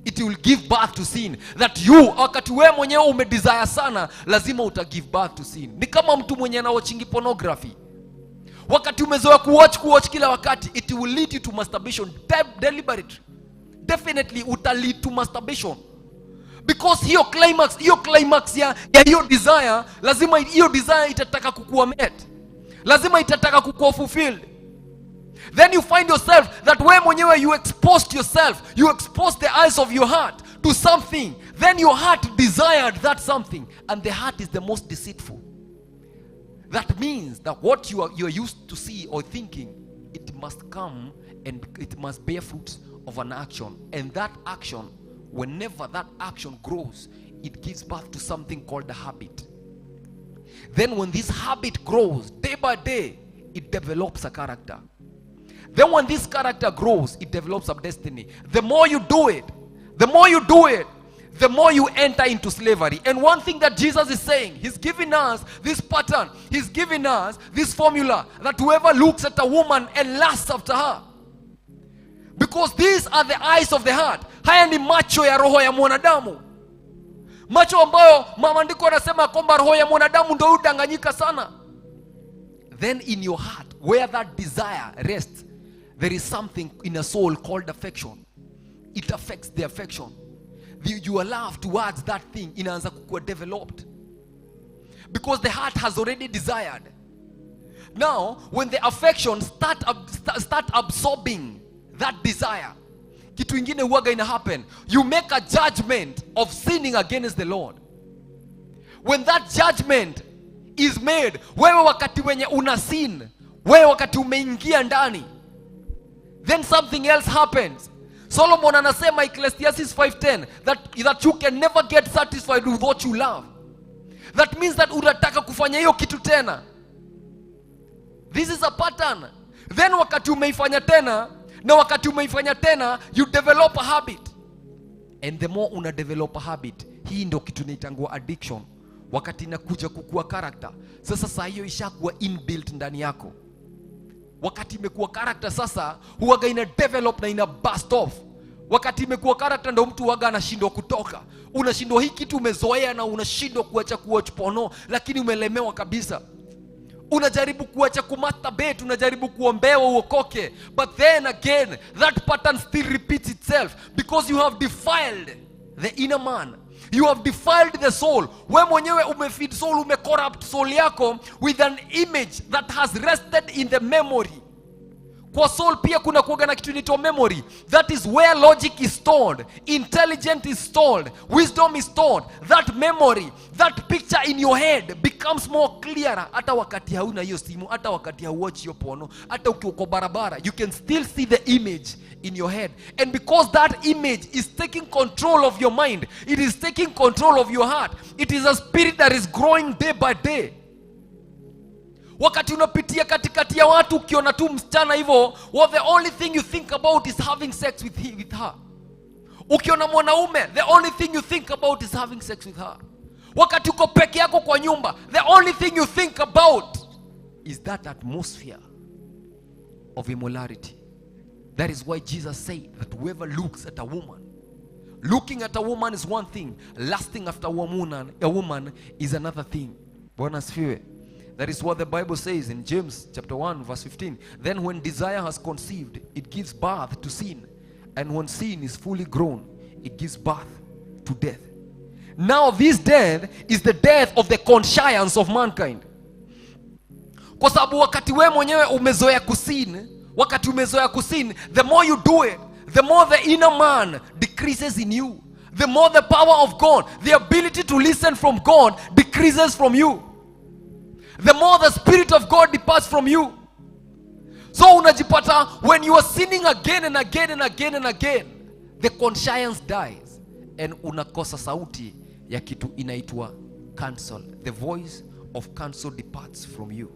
it will give birth to sin. That you, wakati wewe mwenyewe umedesire sana, lazima uta give birth to sin. Ni kama mtu mwenye anawatchingi pornography. Wakati umezoea kuwatch kila wakati, it will lead you to masturbation deliberately. Definitely uta lead to masturbation, because hiyo climax ya hiyo desire, lazima hiyo desire itataka kukuwa met, lazima itataka kukuwa fulfilled. Then you find yourself that we mwenyewe you exposed yourself, you exposed the eyes of your heart to something. Then your heart desired that something, and the heart is the most deceitful. That means that what you are used to see or thinking, it must come and it must bear fruits of an action. And that action, whenever that action grows, it gives birth to something called a habit. Then when this habit grows day by day, it develops a character. Then when this character grows, it develops a destiny. The more you do it, the more you do it, the more you enter into slavery. And one thing that Jesus is saying, he's giving us this pattern, he's giving us this formula, that whoever looks at a woman and lusts after her. Because these are the eyes of the heart. Haya ni macho ya roho ya mwanadamu, macho ambayo maandiko anasema kwamba roho ya mwanadamu ndio hudanganyika sana. Then in your heart, where that desire rests, there is something in a soul called affection. It affects the affection, your love towards that thing inaanza kukuwa developed, because the heart has already desired. Now when the affection start absorbing that desire, kitu ingine huwaga ina happen. You make a judgment of sinning against the Lord. When that judgment is made, wewe wakati wenye una sin, wewe wakati umeingia ndani, then something else happens. Solomon anasema, Ecclesiastes 5:10, that you can never get satisfied with what you love. That means that unataka kufanya hiyo kitu tena. This is a pattern. Then wakati umeifanya tena na wakati umeifanya tena, you develop a habit. And the more una develop a habit, hii ndo kitu inaitangua addiction. Wakati inakuja kukua character sasa, saa hiyo ishakuwa inbuilt ndani yako. Wakati imekuwa character sasa, huwaga ina develop na ina burst off. Wakati imekuwa character, ndo mtu huwaga anashindwa kutoka. Unashindwa, hii kitu umezoea na unashindwa kuacha kuwatch porno, lakini umelemewa kabisa. Unajaribu kuacha kumasturbate, unajaribu kuombewa uokoke, but then again that pattern still repeats itself, because you have defiled the inner man, you have defiled the soul. We mwenyewe umefeed soul, umecorrupt soul yako with an image that has rested in the memory. Kwa soul pia kuna kuaga na kitu inaitwa memory. That is where logic is stored, intelligence is stored, wisdom is stored. That memory, that picture in your head becomes more clearer. Hata wakati hauna hiyo simu, hata wakati hauwatch hiyo porno, hata ukiwa kwa barabara, you can still see the image in your head. And because that image is taking control of your mind, it is taking control of your heart. It is a spirit that is growing day by day. Wakati unapitia katikati ya watu, ukiona tu msichana hivyo, well, the only thing you think about is having sex with her. Ukiona mwanaume, the only thing you think about is having sex with her. Wakati uko peke yako kwa nyumba, the only thing you think about is that atmosphere of immorality. That is why Jesus said that whoever looks at a woman, looking at a woman is one thing, lusting after a woman is another thing. Bwana asifiwe. That is what the Bible says in James chapter 1 verse 15. "Then when desire has conceived, it gives birth to sin. And when sin is fully grown, it gives birth to death." Now this death is the death of the conscience of mankind. Kwa sababu wakati we mwenyewe umezoea kusin, wakati umezoea kusin, the more you do it, the more the inner man decreases in you. The more the power of God, the ability to listen from God, decreases from you. The more the Spirit of God departs from you. So unajipata when you are sinning again and again and again and again, the conscience dies and unakosa sauti ya kitu inaitwa counsel. The voice of counsel departs from you.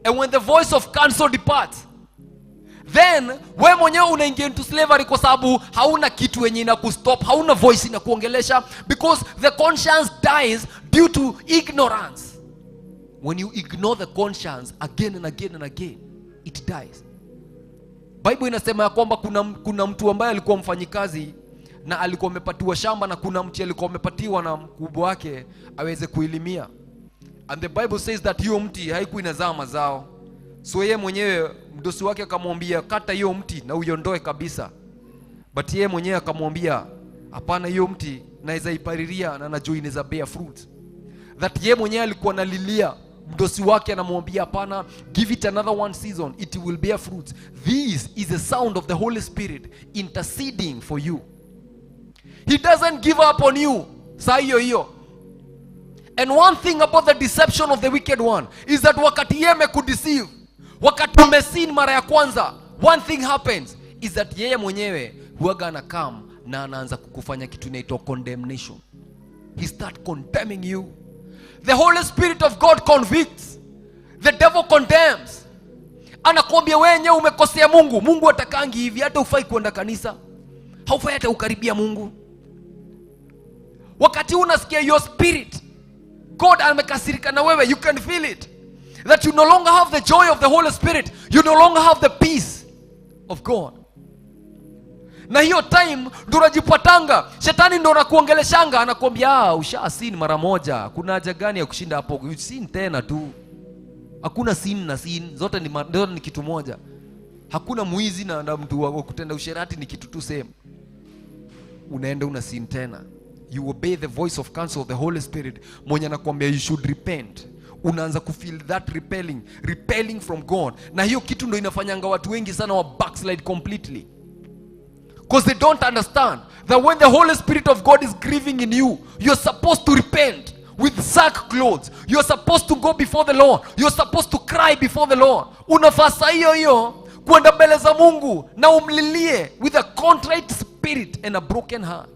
And when the voice of counsel departs, then we mwenyewe unaingia into slavery kwa sababu hauna kitu yenye inakustop, hauna voice inakuongelesha, because the conscience dies due to ignorance. When you ignore the conscience again and again and again, it dies. Bible inasema ya kwamba kuna mtu ambaye alikuwa mfanyikazi na alikuwa amepatiwa shamba na kuna mti alikuwa amepatiwa na mkubwa wake aweze kuilimia. And the Bible says that hiyo mti haikuwa inazaa mazao. So yeye mwenyewe, mdosi wake akamwambia, "Kata hiyo mti na uiondoe kabisa." But yeye mwenyewe akamwambia, "Hapana, hiyo mti naweza ipalilia na najua inaweza bear fruit." That yeye mwenyewe alikuwa analilia, mdosi wake anamwambia, "Hapana, give it another one season, it will bear fruit." This is the sound of the Holy Spirit interceding for you. He doesn't give up on you saa hiyo hiyo. And one thing about the deception of the wicked one is that wakati yeye amekudeceive, wakati umesin mara ya kwanza, one thing happens is that yeye mwenyewe huwaga anacome na anaanza kukufanya kitu inaitwa condemnation. He start condemning you. The Holy Spirit of God convicts, the devil condemns. Anakuambia, "Wenyewe umekosea Mungu. Mungu hatakangi hivi. Hata hufai kwenda kanisa, haufai hata ukaribia Mungu." Wakati huu unasikia your spirit, God amekasirika na wewe. You can feel it that you no longer have the joy of the Holy Spirit, you no longer have the peace of God. Na hiyo time ndo unajipatanga shetani ndo anakuongeleshanga, anakuambia, "Ah, usha sin mara moja, kuna haja gani ya kushinda hapo? Sin tena tu. Hakuna sin na sin zote zote ni kitu moja. Hakuna mwizi na mtu wa kutenda usherati, ni kitu tu same." Unaenda una sin tena. You obey the voice of counsel of the Holy Spirit mwenye anakuambia you should repent. Unaanza kufeel that repelling from God. Na hiyo kitu ndo inafanyanga watu wengi sana wa backslide completely, because they don't understand that when the Holy Spirit of God is grieving in you, you're supposed to repent with sackcloth. You're supposed to go before the Lord. You're supposed to cry before the Lord. Unafaa saa hiyo hiyo kwenda mbele za Mungu na umlilie with a contrite spirit and a broken heart.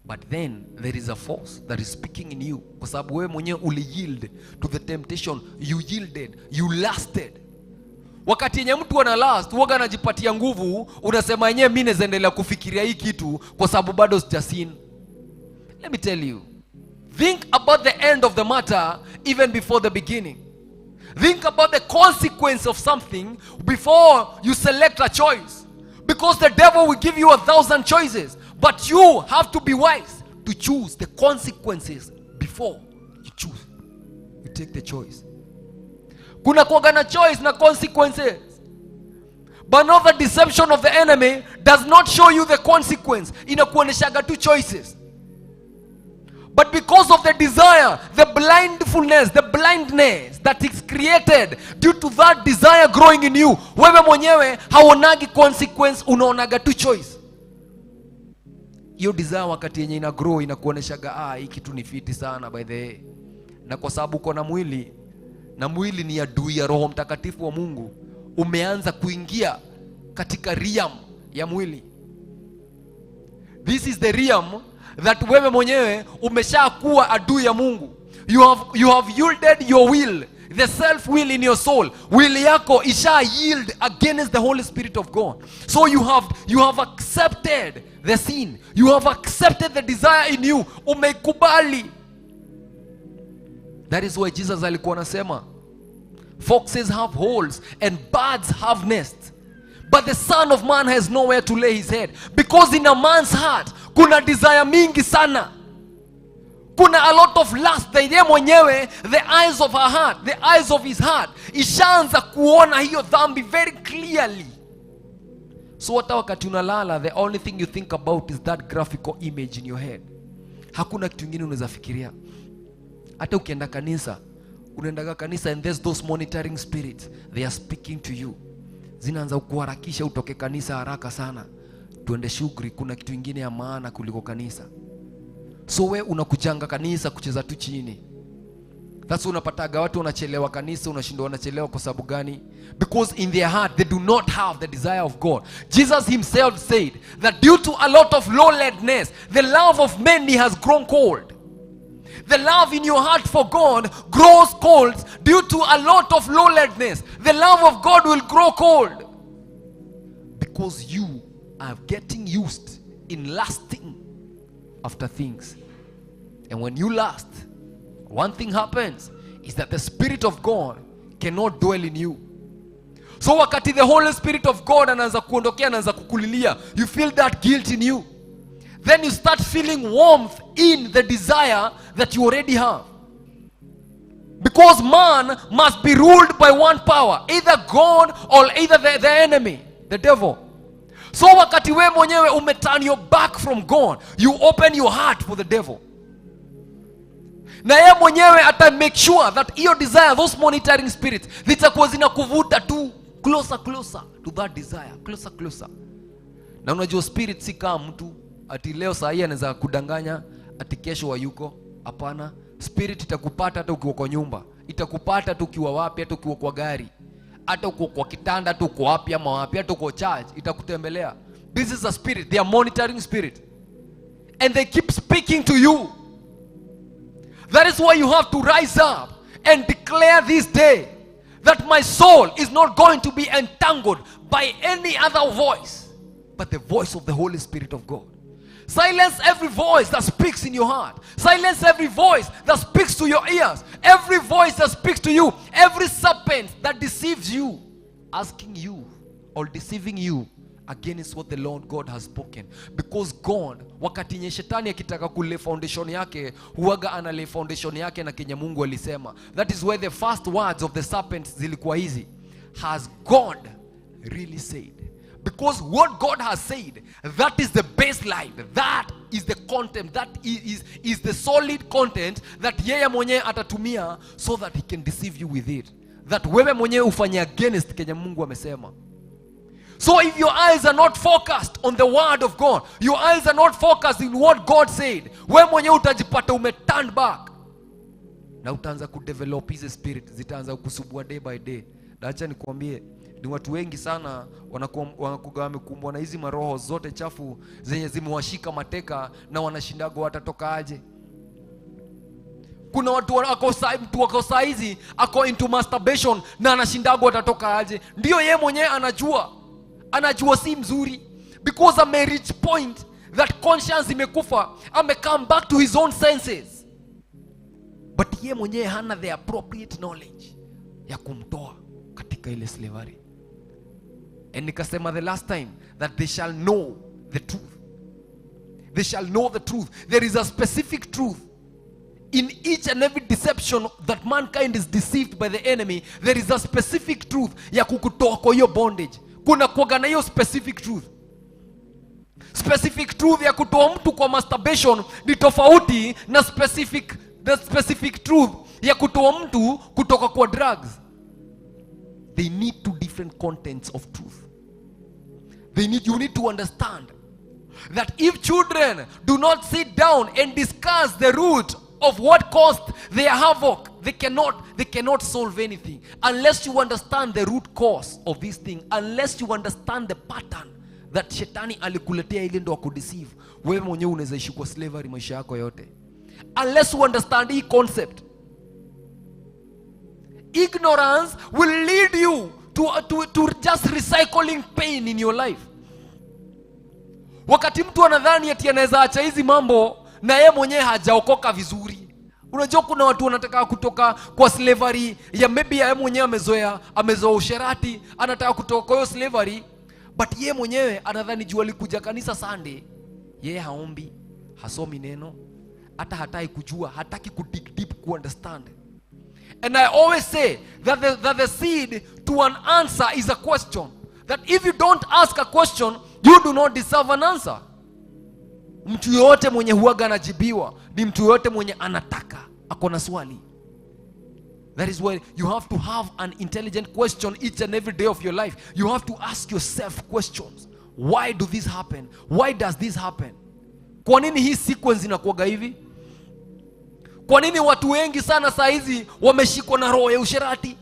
But then there is a force that is speaking in you, kwa sababu wewe mwenyewe uliyield to the temptation. You yielded, you lusted. Wakati yenye mtu ana lust, huwaga anajipatia nguvu. Unasema, "Yenyewe mi naweza endelea kufikiria hii kitu kwa sababu bado sijasin." Let me tell you, think about the end of the matter even before the beginning. Think about the consequence of something before you select a choice, because the devil will give you a thousand choices, but you have to be wise to choose the consequences before you choose, you take the choice. Kuna kuwaga na choice na consequences. But not the deception of the enemy does not show you the consequence, inakuonyeshaga tu choices. But because of the desire, the blind blindfulness, the blindness that is created due to that desire growing in you, wewe mwenyewe hauonagi consequence, unaonaga tu choice. Hiyo desire wakati yenye ina grow inakuoneshaga, ah, hii kitu ni fiti sana by the way. Na kwa sababu uko na mwili, na mwili ni adui ya Roho Mtakatifu wa Mungu, umeanza kuingia katika realm ya mwili. This is the realm that wewe mwenyewe umeshakuwa adui ya Mungu. You have yielded your will, the self will in your soul. Will yako isha yield against the Holy Spirit of God. So you have accepted the sin. You have accepted the desire in you. Umeikubali. That is why Jesus alikuwa anasema, "Foxes have holes and birds have nests, but the Son of Man has nowhere to lay his head." Because in a man's heart kuna desire mingi sana. Kuna a lot of lust. Yeye mwenyewe, the eyes of her heart, the eyes of his heart ishaanza kuona hiyo dhambi very clearly. So hata wakati unalala, the only thing you think about is that graphical image in your head. Hakuna kitu kingine unaweza fikiria. Hata ukienda kanisa, unaendaga kanisa and there's those monitoring spirits, they are speaking to you. Zinaanza kuharakisha utoke kanisa haraka sana, tuende shughuli, kuna kitu ingine ya maana kuliko kanisa. So we unakujanga kanisa kucheza tu chini. That's why unapataga watu wanachelewa kanisa, unashindwa wanachelewa kwa sababu gani? Because in their heart they do not have the desire of God. Jesus himself said that due to a lot of lawlessness, the love of many has grown cold. The love in your heart for God grows cold due to a lot of lawlessness. The love of God will grow cold because you are getting used in lusting after things. And when you lust, one thing happens is that the Spirit of God cannot dwell in you. So wakati the Holy Spirit of God anaanza kuondokea, anaanza kukulilia, you feel that guilt in you. Then you start feeling warmth in the desire that you already have. Because man must be ruled by one power, either God or either the enemy, the devil. So wakati we mwenyewe umeturn your back from God, you open your heart for the devil. Na yeye mwenyewe ata make sure that hiyo desire, those monitoring spirits, zitakuwa zinakuvuta tu closer, closer to that desire, closer, closer. Na unajua spirit si kama mtu ati leo saa hii anaweza kudanganya ati kesho hayuko. Hapana, spirit itakupata hata ukiwa kwa nyumba, itakupata hata ukiwa wapi, hata ukiwa kwa gari, hata uko kwa kitanda, hata uko wapi ama wapi, hata uko church, itakutembelea. This is a spirit, they are monitoring spirit, and they keep speaking to you. That is why you have to rise up and declare this day that my soul is not going to be entangled by any other voice but the voice of the Holy Spirit of God. Silence every voice that speaks in your heart. Silence every voice that speaks to your ears. Every voice that speaks to you. Every serpent that deceives you, asking you or deceiving you against what the Lord God has spoken. Because God, wakati nye shetani akitaka kulay foundation yake, huwaga analay foundation yake na kenye Mungu alisema. That is where the first words of the serpent zilikuwa hizi: "Has God really said?" Because what God has said, that is the baseline, that is the content, that is the solid content that yeye mwenyewe atatumia so that he can deceive you with it. That wewe mwenyewe ufanye against kenye Mungu amesema. So if your eyes are not focused on the word of God, your eyes are not focused in what God said, wewe mwenyewe utajipata ume turn back na utaanza kudevelop hizi spirit, zitaanza kusumbua day by day. Na acha nikwambie, ni watu wengi sana wanakuga wamekumbwa na hizi maroho zote chafu zenye zimewashika mateka na wanashindago watatoka aje. Kuna watu mtu wako saa hizi ako into masturbation na anashindago watatoka aje. Ndio yeye mwenyewe anajua si mzuri, because ame reach point that conscience imekufa, ame come back to his own senses, but yeye mwenyewe hana the appropriate knowledge ya kumtoa katika ile slavery. And nikasema the last time that they shall know the truth. They shall know the truth. There is a specific truth in each and every deception that mankind is deceived by the enemy. There is a specific truth ya kukutoa kwa hiyo bondage. Kuna kuwaga na hiyo specific truth. Specific truth ya kutoa mtu kwa masturbation ni tofauti na specific the specific truth ya kutoa mtu kutoka kwa drugs. They need two different contents of truth. They need you need to understand that if children do not sit down and discuss the root of what caused their havoc, they cannot solve anything unless you understand the root cause of this thing, unless you understand the pattern that shetani alikuletea ili ndo akudeceive. Wewe mwenyewe unaweza ishi kwa slavery maisha yako yote unless you understand hii concept. Ignorance will lead you to just recycling pain in your life. Wakati mtu anadhani ati anaweza acha hizi mambo na yeye mwenyewe hajaokoka vizuri. Unajua kuna watu wanataka kutoka kwa slavery ya maybe yeye mwenyewe amezoea usherati, anataka kutoka kwa hiyo slavery, but yeye mwenyewe anadhani juu alikuja kanisa Sunday, yeye haombi, hasomi neno, hata hataki kujua, hataki kudig deep ku understand. And I always say that the seed to an answer is a question. That if you don't ask a question, you do not deserve an answer. Mtu yoyote mwenye huaga anajibiwa ni mtu yoyote mwenye anataka, ako na swali. That is why you have to have an intelligent question each and every day of your life. You have to ask yourself questions. Why do this happen? Why does this happen? Kwa nini hii sequence inakuwaga hivi? Kwa nini watu wengi sana saa hizi wameshikwa na roho ya usherati?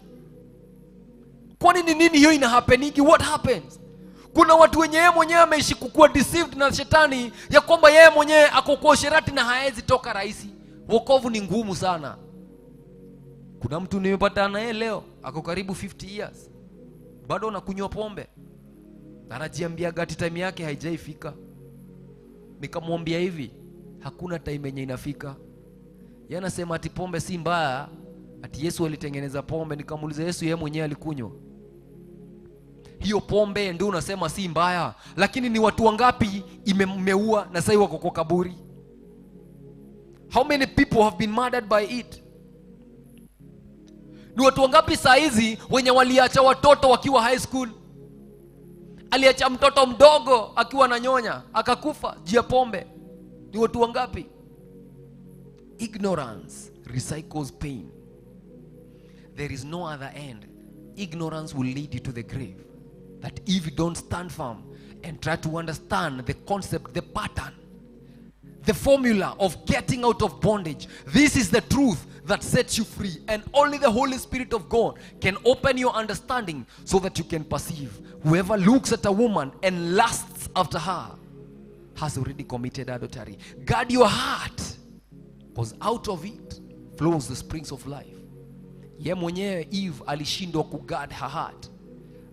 Kwa nini? Nini hiyo ina happeningi? What happens? Kuna watu wenye yeye mwenyewe ameishi kukuwa deceived na shetani ya kwamba yeye mwenyewe ako kwa usherati na haezi toka rahisi. Wokovu ni ngumu sana. Kuna mtu nimepatana naye leo, ako karibu 50 years, bado anakunywa pombe, anajiambia ati time yake haijaifika. Nikamwambia hivi, hakuna time yenye inafika. Yeye anasema ati pombe si mbaya, ati Yesu alitengeneza pombe. Nikamuuliza, Yesu yeye mwenyewe alikunywa hiyo pombe? Ndio unasema si mbaya, lakini ni watu wangapi imeua na sasa wako kwa kaburi? How many people have been murdered by it? Ni watu wangapi saa hizi wenye waliacha watoto wakiwa high school? Aliacha mtoto mdogo akiwa ananyonya, akakufa juu ya pombe. Ni watu wangapi? Ignorance recycles pain. There is no other end. Ignorance will lead you to the grave. That if you don't stand firm and try to understand the concept, the pattern, the formula of getting out of bondage, this is the truth that sets you free. And only the Holy Spirit of God can open your understanding so that you can perceive. Whoever looks at a woman and lusts after her has already committed adultery. Guard your heart, because out of it flows the springs of life. Ye mwenyewe Eve alishindwa kuguard her heart.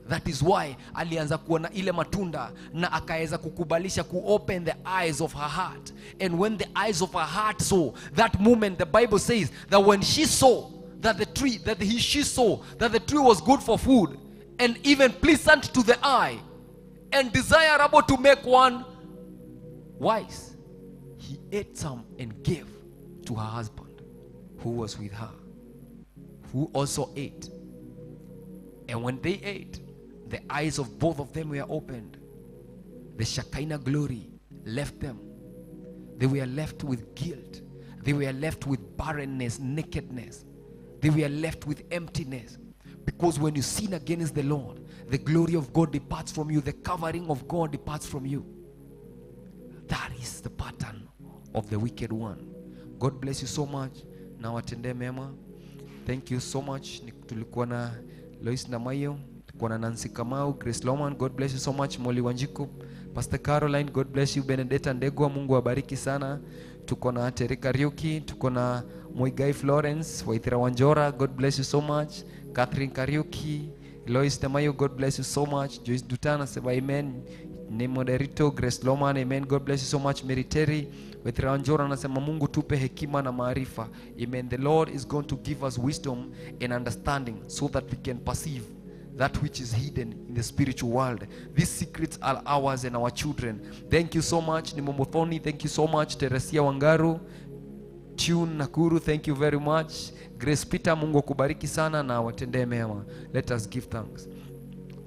That is why alianza kuona ile matunda na akaweza kukubalisha ku open the eyes of her heart. And when the eyes of her heart saw that moment, the Bible says that when she saw that the tree, that he, she saw that the tree was good for food and even pleasant to the eye and desirable to make one wise, he ate some and gave to her husband who was with her, who also ate. And when they ate, the eyes of both of them were opened. The Shekinah glory left them. They were left with guilt. They were left with barrenness, nakedness. They were left with emptiness. Because when you sin against the Lord, the glory of God departs from you, the covering of God departs from you. That is the pattern of the wicked one. God bless you so much na watendee mema. Thank you so much. Tulikuwa na Lois Namayo, tulikuwa na Nancy Kamau, Grace Loman, God bless you so much. Molly Wanjiku, Pastor Caroline, God bless you. Benedetta Ndegwa, Mungu awabariki sana. Tuko na Terika Kariuki, tuko na Muigai Florence, Waithira Wanjora, God bless you so much. Catherine Kariuki, Lois Tamayo, God bless you so much. Joyce Dutana, sema amen. Nemoderito, Grace Loman, amen. God bless you so much. Mary Terry, Waithira Wanjora anasema Mungu tupe hekima na maarifa. Amen. The Lord is going to give us wisdom and understanding so that we can perceive that which is hidden in the spiritual world. These secrets are ours and our children. Thank you so much, Nimomothoni. Thank you so much, Teresia Wangaru. Tune Nakuru, thank you very much. Grace Peter, Mungu akubariki sana na watendee mema. Let us give thanks.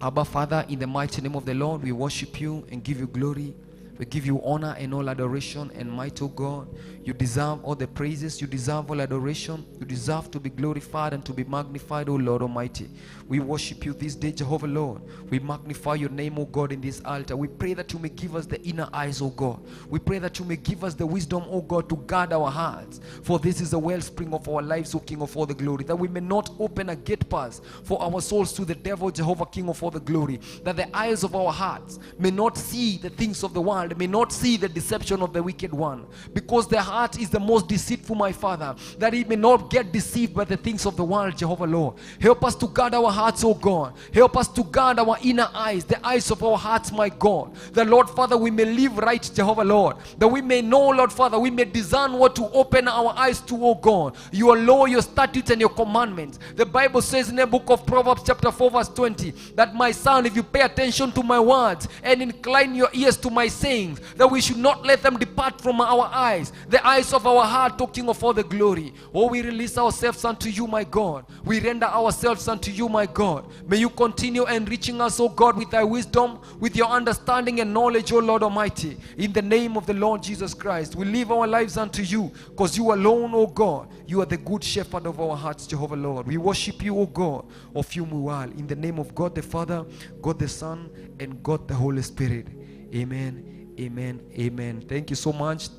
Abba Father, in the mighty name of the Lord, we worship you and give you glory. We give you honor and all adoration and might, O God. You deserve all the praises. You deserve all adoration. You deserve to be glorified and to be magnified, O Lord Almighty. We worship you this day, Jehovah Lord. We magnify your name, O God, in this altar. We pray that you may give us the inner eyes, O God. We pray that you may give us the wisdom, O God, to guard our hearts. For this is the wellspring of our lives, O King of all the glory. That we may not open a gate pass for our souls to the devil, Jehovah, King of all the glory. That the eyes of our hearts may not see the things of the world, may not see the deception of the wicked one. Because the heart is the most deceitful, my Father, that it may not get deceived by the things of the world, Jehovah Lord. Help us to guard our hearts, O God. Help us to guard our inner eyes, the eyes of our hearts, my God. The Lord Father, we may live right, Jehovah Lord. That we may know, Lord Father, we may discern what to open our eyes to, O God. Your law, your statutes, and your commandments. The Bible says in the book of Proverbs chapter 4 verse 20, that my son, if you pay attention to my words and incline your ears to my sayings, that we should not let them depart from our eyes, the eyes of our heart, O King of all the glory. Oh, we release ourselves unto you, my God. We render ourselves unto you, my God. May you continue enriching us, O God, with thy wisdom, with your understanding and knowledge, O Lord Almighty. In the name of the Lord Jesus Christ, we live our lives unto you, because you alone, O God, you are the good shepherd of our hearts, Jehovah Lord. We worship you, O God, of you we are. In the name of God the Father, God the Son, and God the Holy Spirit. Amen. Amen, amen. Thank you so much.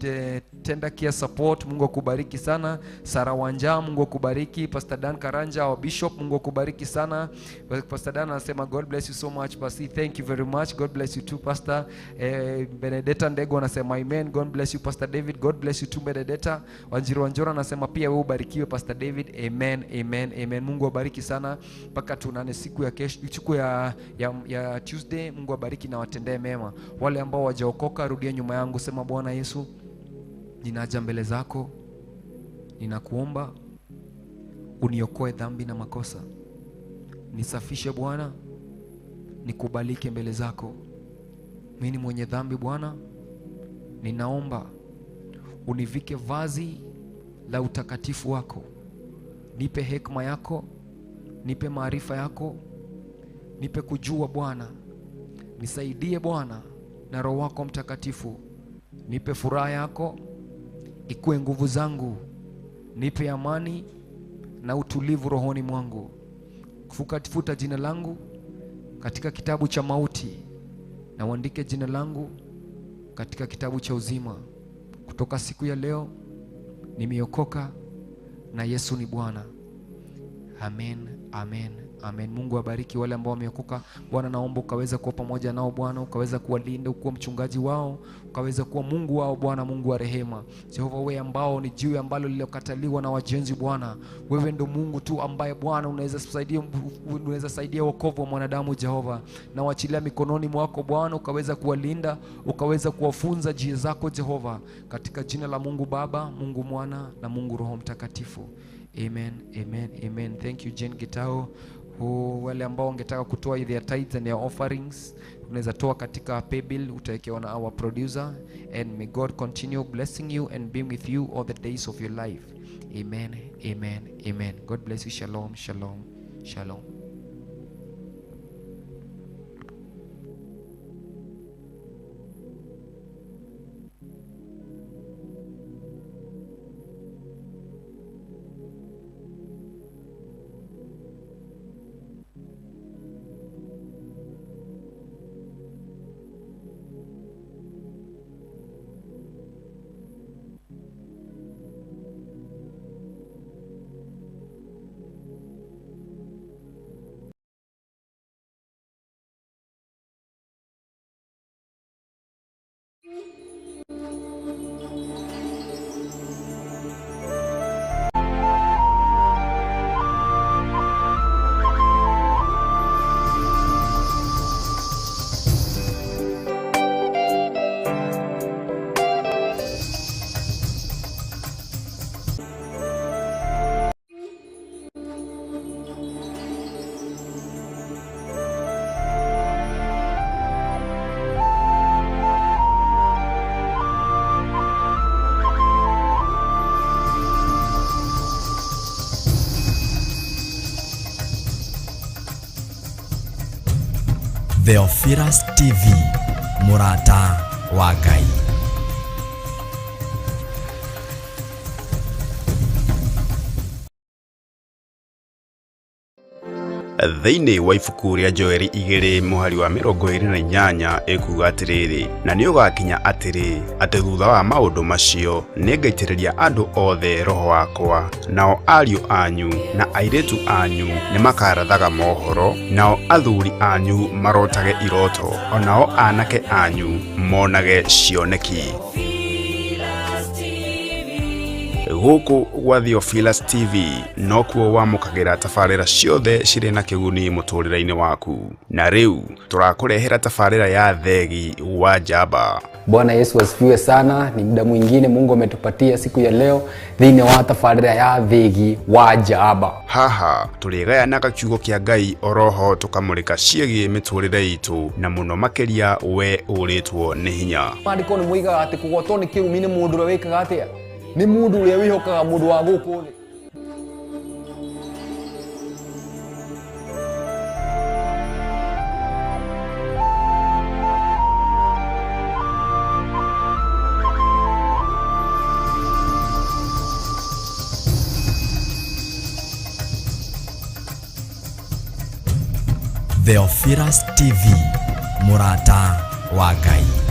Tender Care Support, Mungu akubariki sana. Sarah Wanja, Mungu akubariki. Pastor Dan Karanja, our bishop, Mungu akubariki sana. Pastor Dan anasema God bless you so much, Pastor. Thank you very much. God bless you too, Pastor. Benedetta Ndego anasema amen. God bless you, Pastor David. God bless you too, Benedetta. Wanjiru Wanjora anasema pia wewe ubarikiwe, Pastor David. Amen, amen, amen. Mungu abariki sana mpaka tuonane siku ya kesho, siku ya Tuesday. Mungu abariki na watendee mema. Wale ambao wajaokoka, rudia nyuma yangu, sema Bwana Yesu, ninaja mbele zako, ninakuomba uniokoe dhambi na makosa, nisafishe Bwana, nikubalike mbele zako. Mimi ni mwenye dhambi Bwana, ninaomba univike vazi la utakatifu wako, nipe hekima yako, nipe maarifa yako, nipe kujua Bwana, nisaidie Bwana na Roho wako Mtakatifu, nipe furaha yako ikuwe nguvu zangu, nipe amani na utulivu rohoni mwangu. Futa jina langu katika kitabu cha mauti na uandike jina langu katika kitabu cha uzima. Kutoka siku ya leo nimeokoka na Yesu ni Bwana. Amen, amen, amen. Mungu abariki wale ambao wameokoka. Bwana, naomba ukaweza kuwa pamoja nao Bwana, ukaweza kuwalinda, ukuwa mchungaji wao, ukaweza kuwa Mungu wao Bwana, Mungu wa rehema. Jehova, wewe ambao ni jiwe ambalo lililokataliwa na wajenzi Bwana, wewe ndo Mungu tu ambaye Bwana unaweza saidia wokovu wa mwanadamu Jehova. Na waachilia mikononi mwako Bwana, ukaweza kuwalinda, ukaweza kuwafunza njia zako Jehova, katika jina la Mungu Baba, Mungu Mwana na Mungu Roho Mtakatifu. Amen, amen, amen. Thank you, Jane Gitao. Wale ambao wangetaka kutoa their tithes and their offerings, unaweza toa katika paybill, utawekewa na our producer. And may God continue blessing you and being with you all the days of your life. Amen, amen, amen. God bless you. Shalom, shalom, shalom. Theophilus TV, Murata Wa Ngai. Thĩinĩ wa ibuku rĩa Joeli 2 mũhari wa 28 ĩkuuga atĩrĩrĩ, na nĩ ũgakinya atĩrĩ, atĩ thutha wa maũndũ macio nĩngaitĩrĩria andũ othe roho wakwa, nao ariũ anyu na airĩtu anyu nĩmakarathaga mohoro, nao athuri anyu marotage iroto, o nao anake anyu monage cioneki. Gũkũ gwa Theophilus TV nokuo wamũkagĩra tabarĩra ciothe cirĩ na kĩguni mũtũrĩre-inĩ waku, na rĩu tũrakũrehera tabarĩra ya Thegi wa Njamba. Bwana Yesu asifiwe sana. Ni muda mwingine Mungu ametupatia siku ya leo thĩinĩ wa tabarĩra ya Thegi wa Njamba. Haha tũrĩgayanaga kiugo kĩa Ngai oroho tũkamũrĩka ciĩgiĩ mĩtũrĩre itũ, na mũno makĩria we ũrĩtwo nĩ hinya. Maandĩko nĩ moigaga atĩ kũgwatwo nĩ kĩrumi nĩ mũndũ ũrĩa wĩkaga atĩa? Nĩ mũndũ ũrĩa wĩhokaga mũndũ wa gũkũ thĩ. Theophilus TV, mũrata wa Ngai.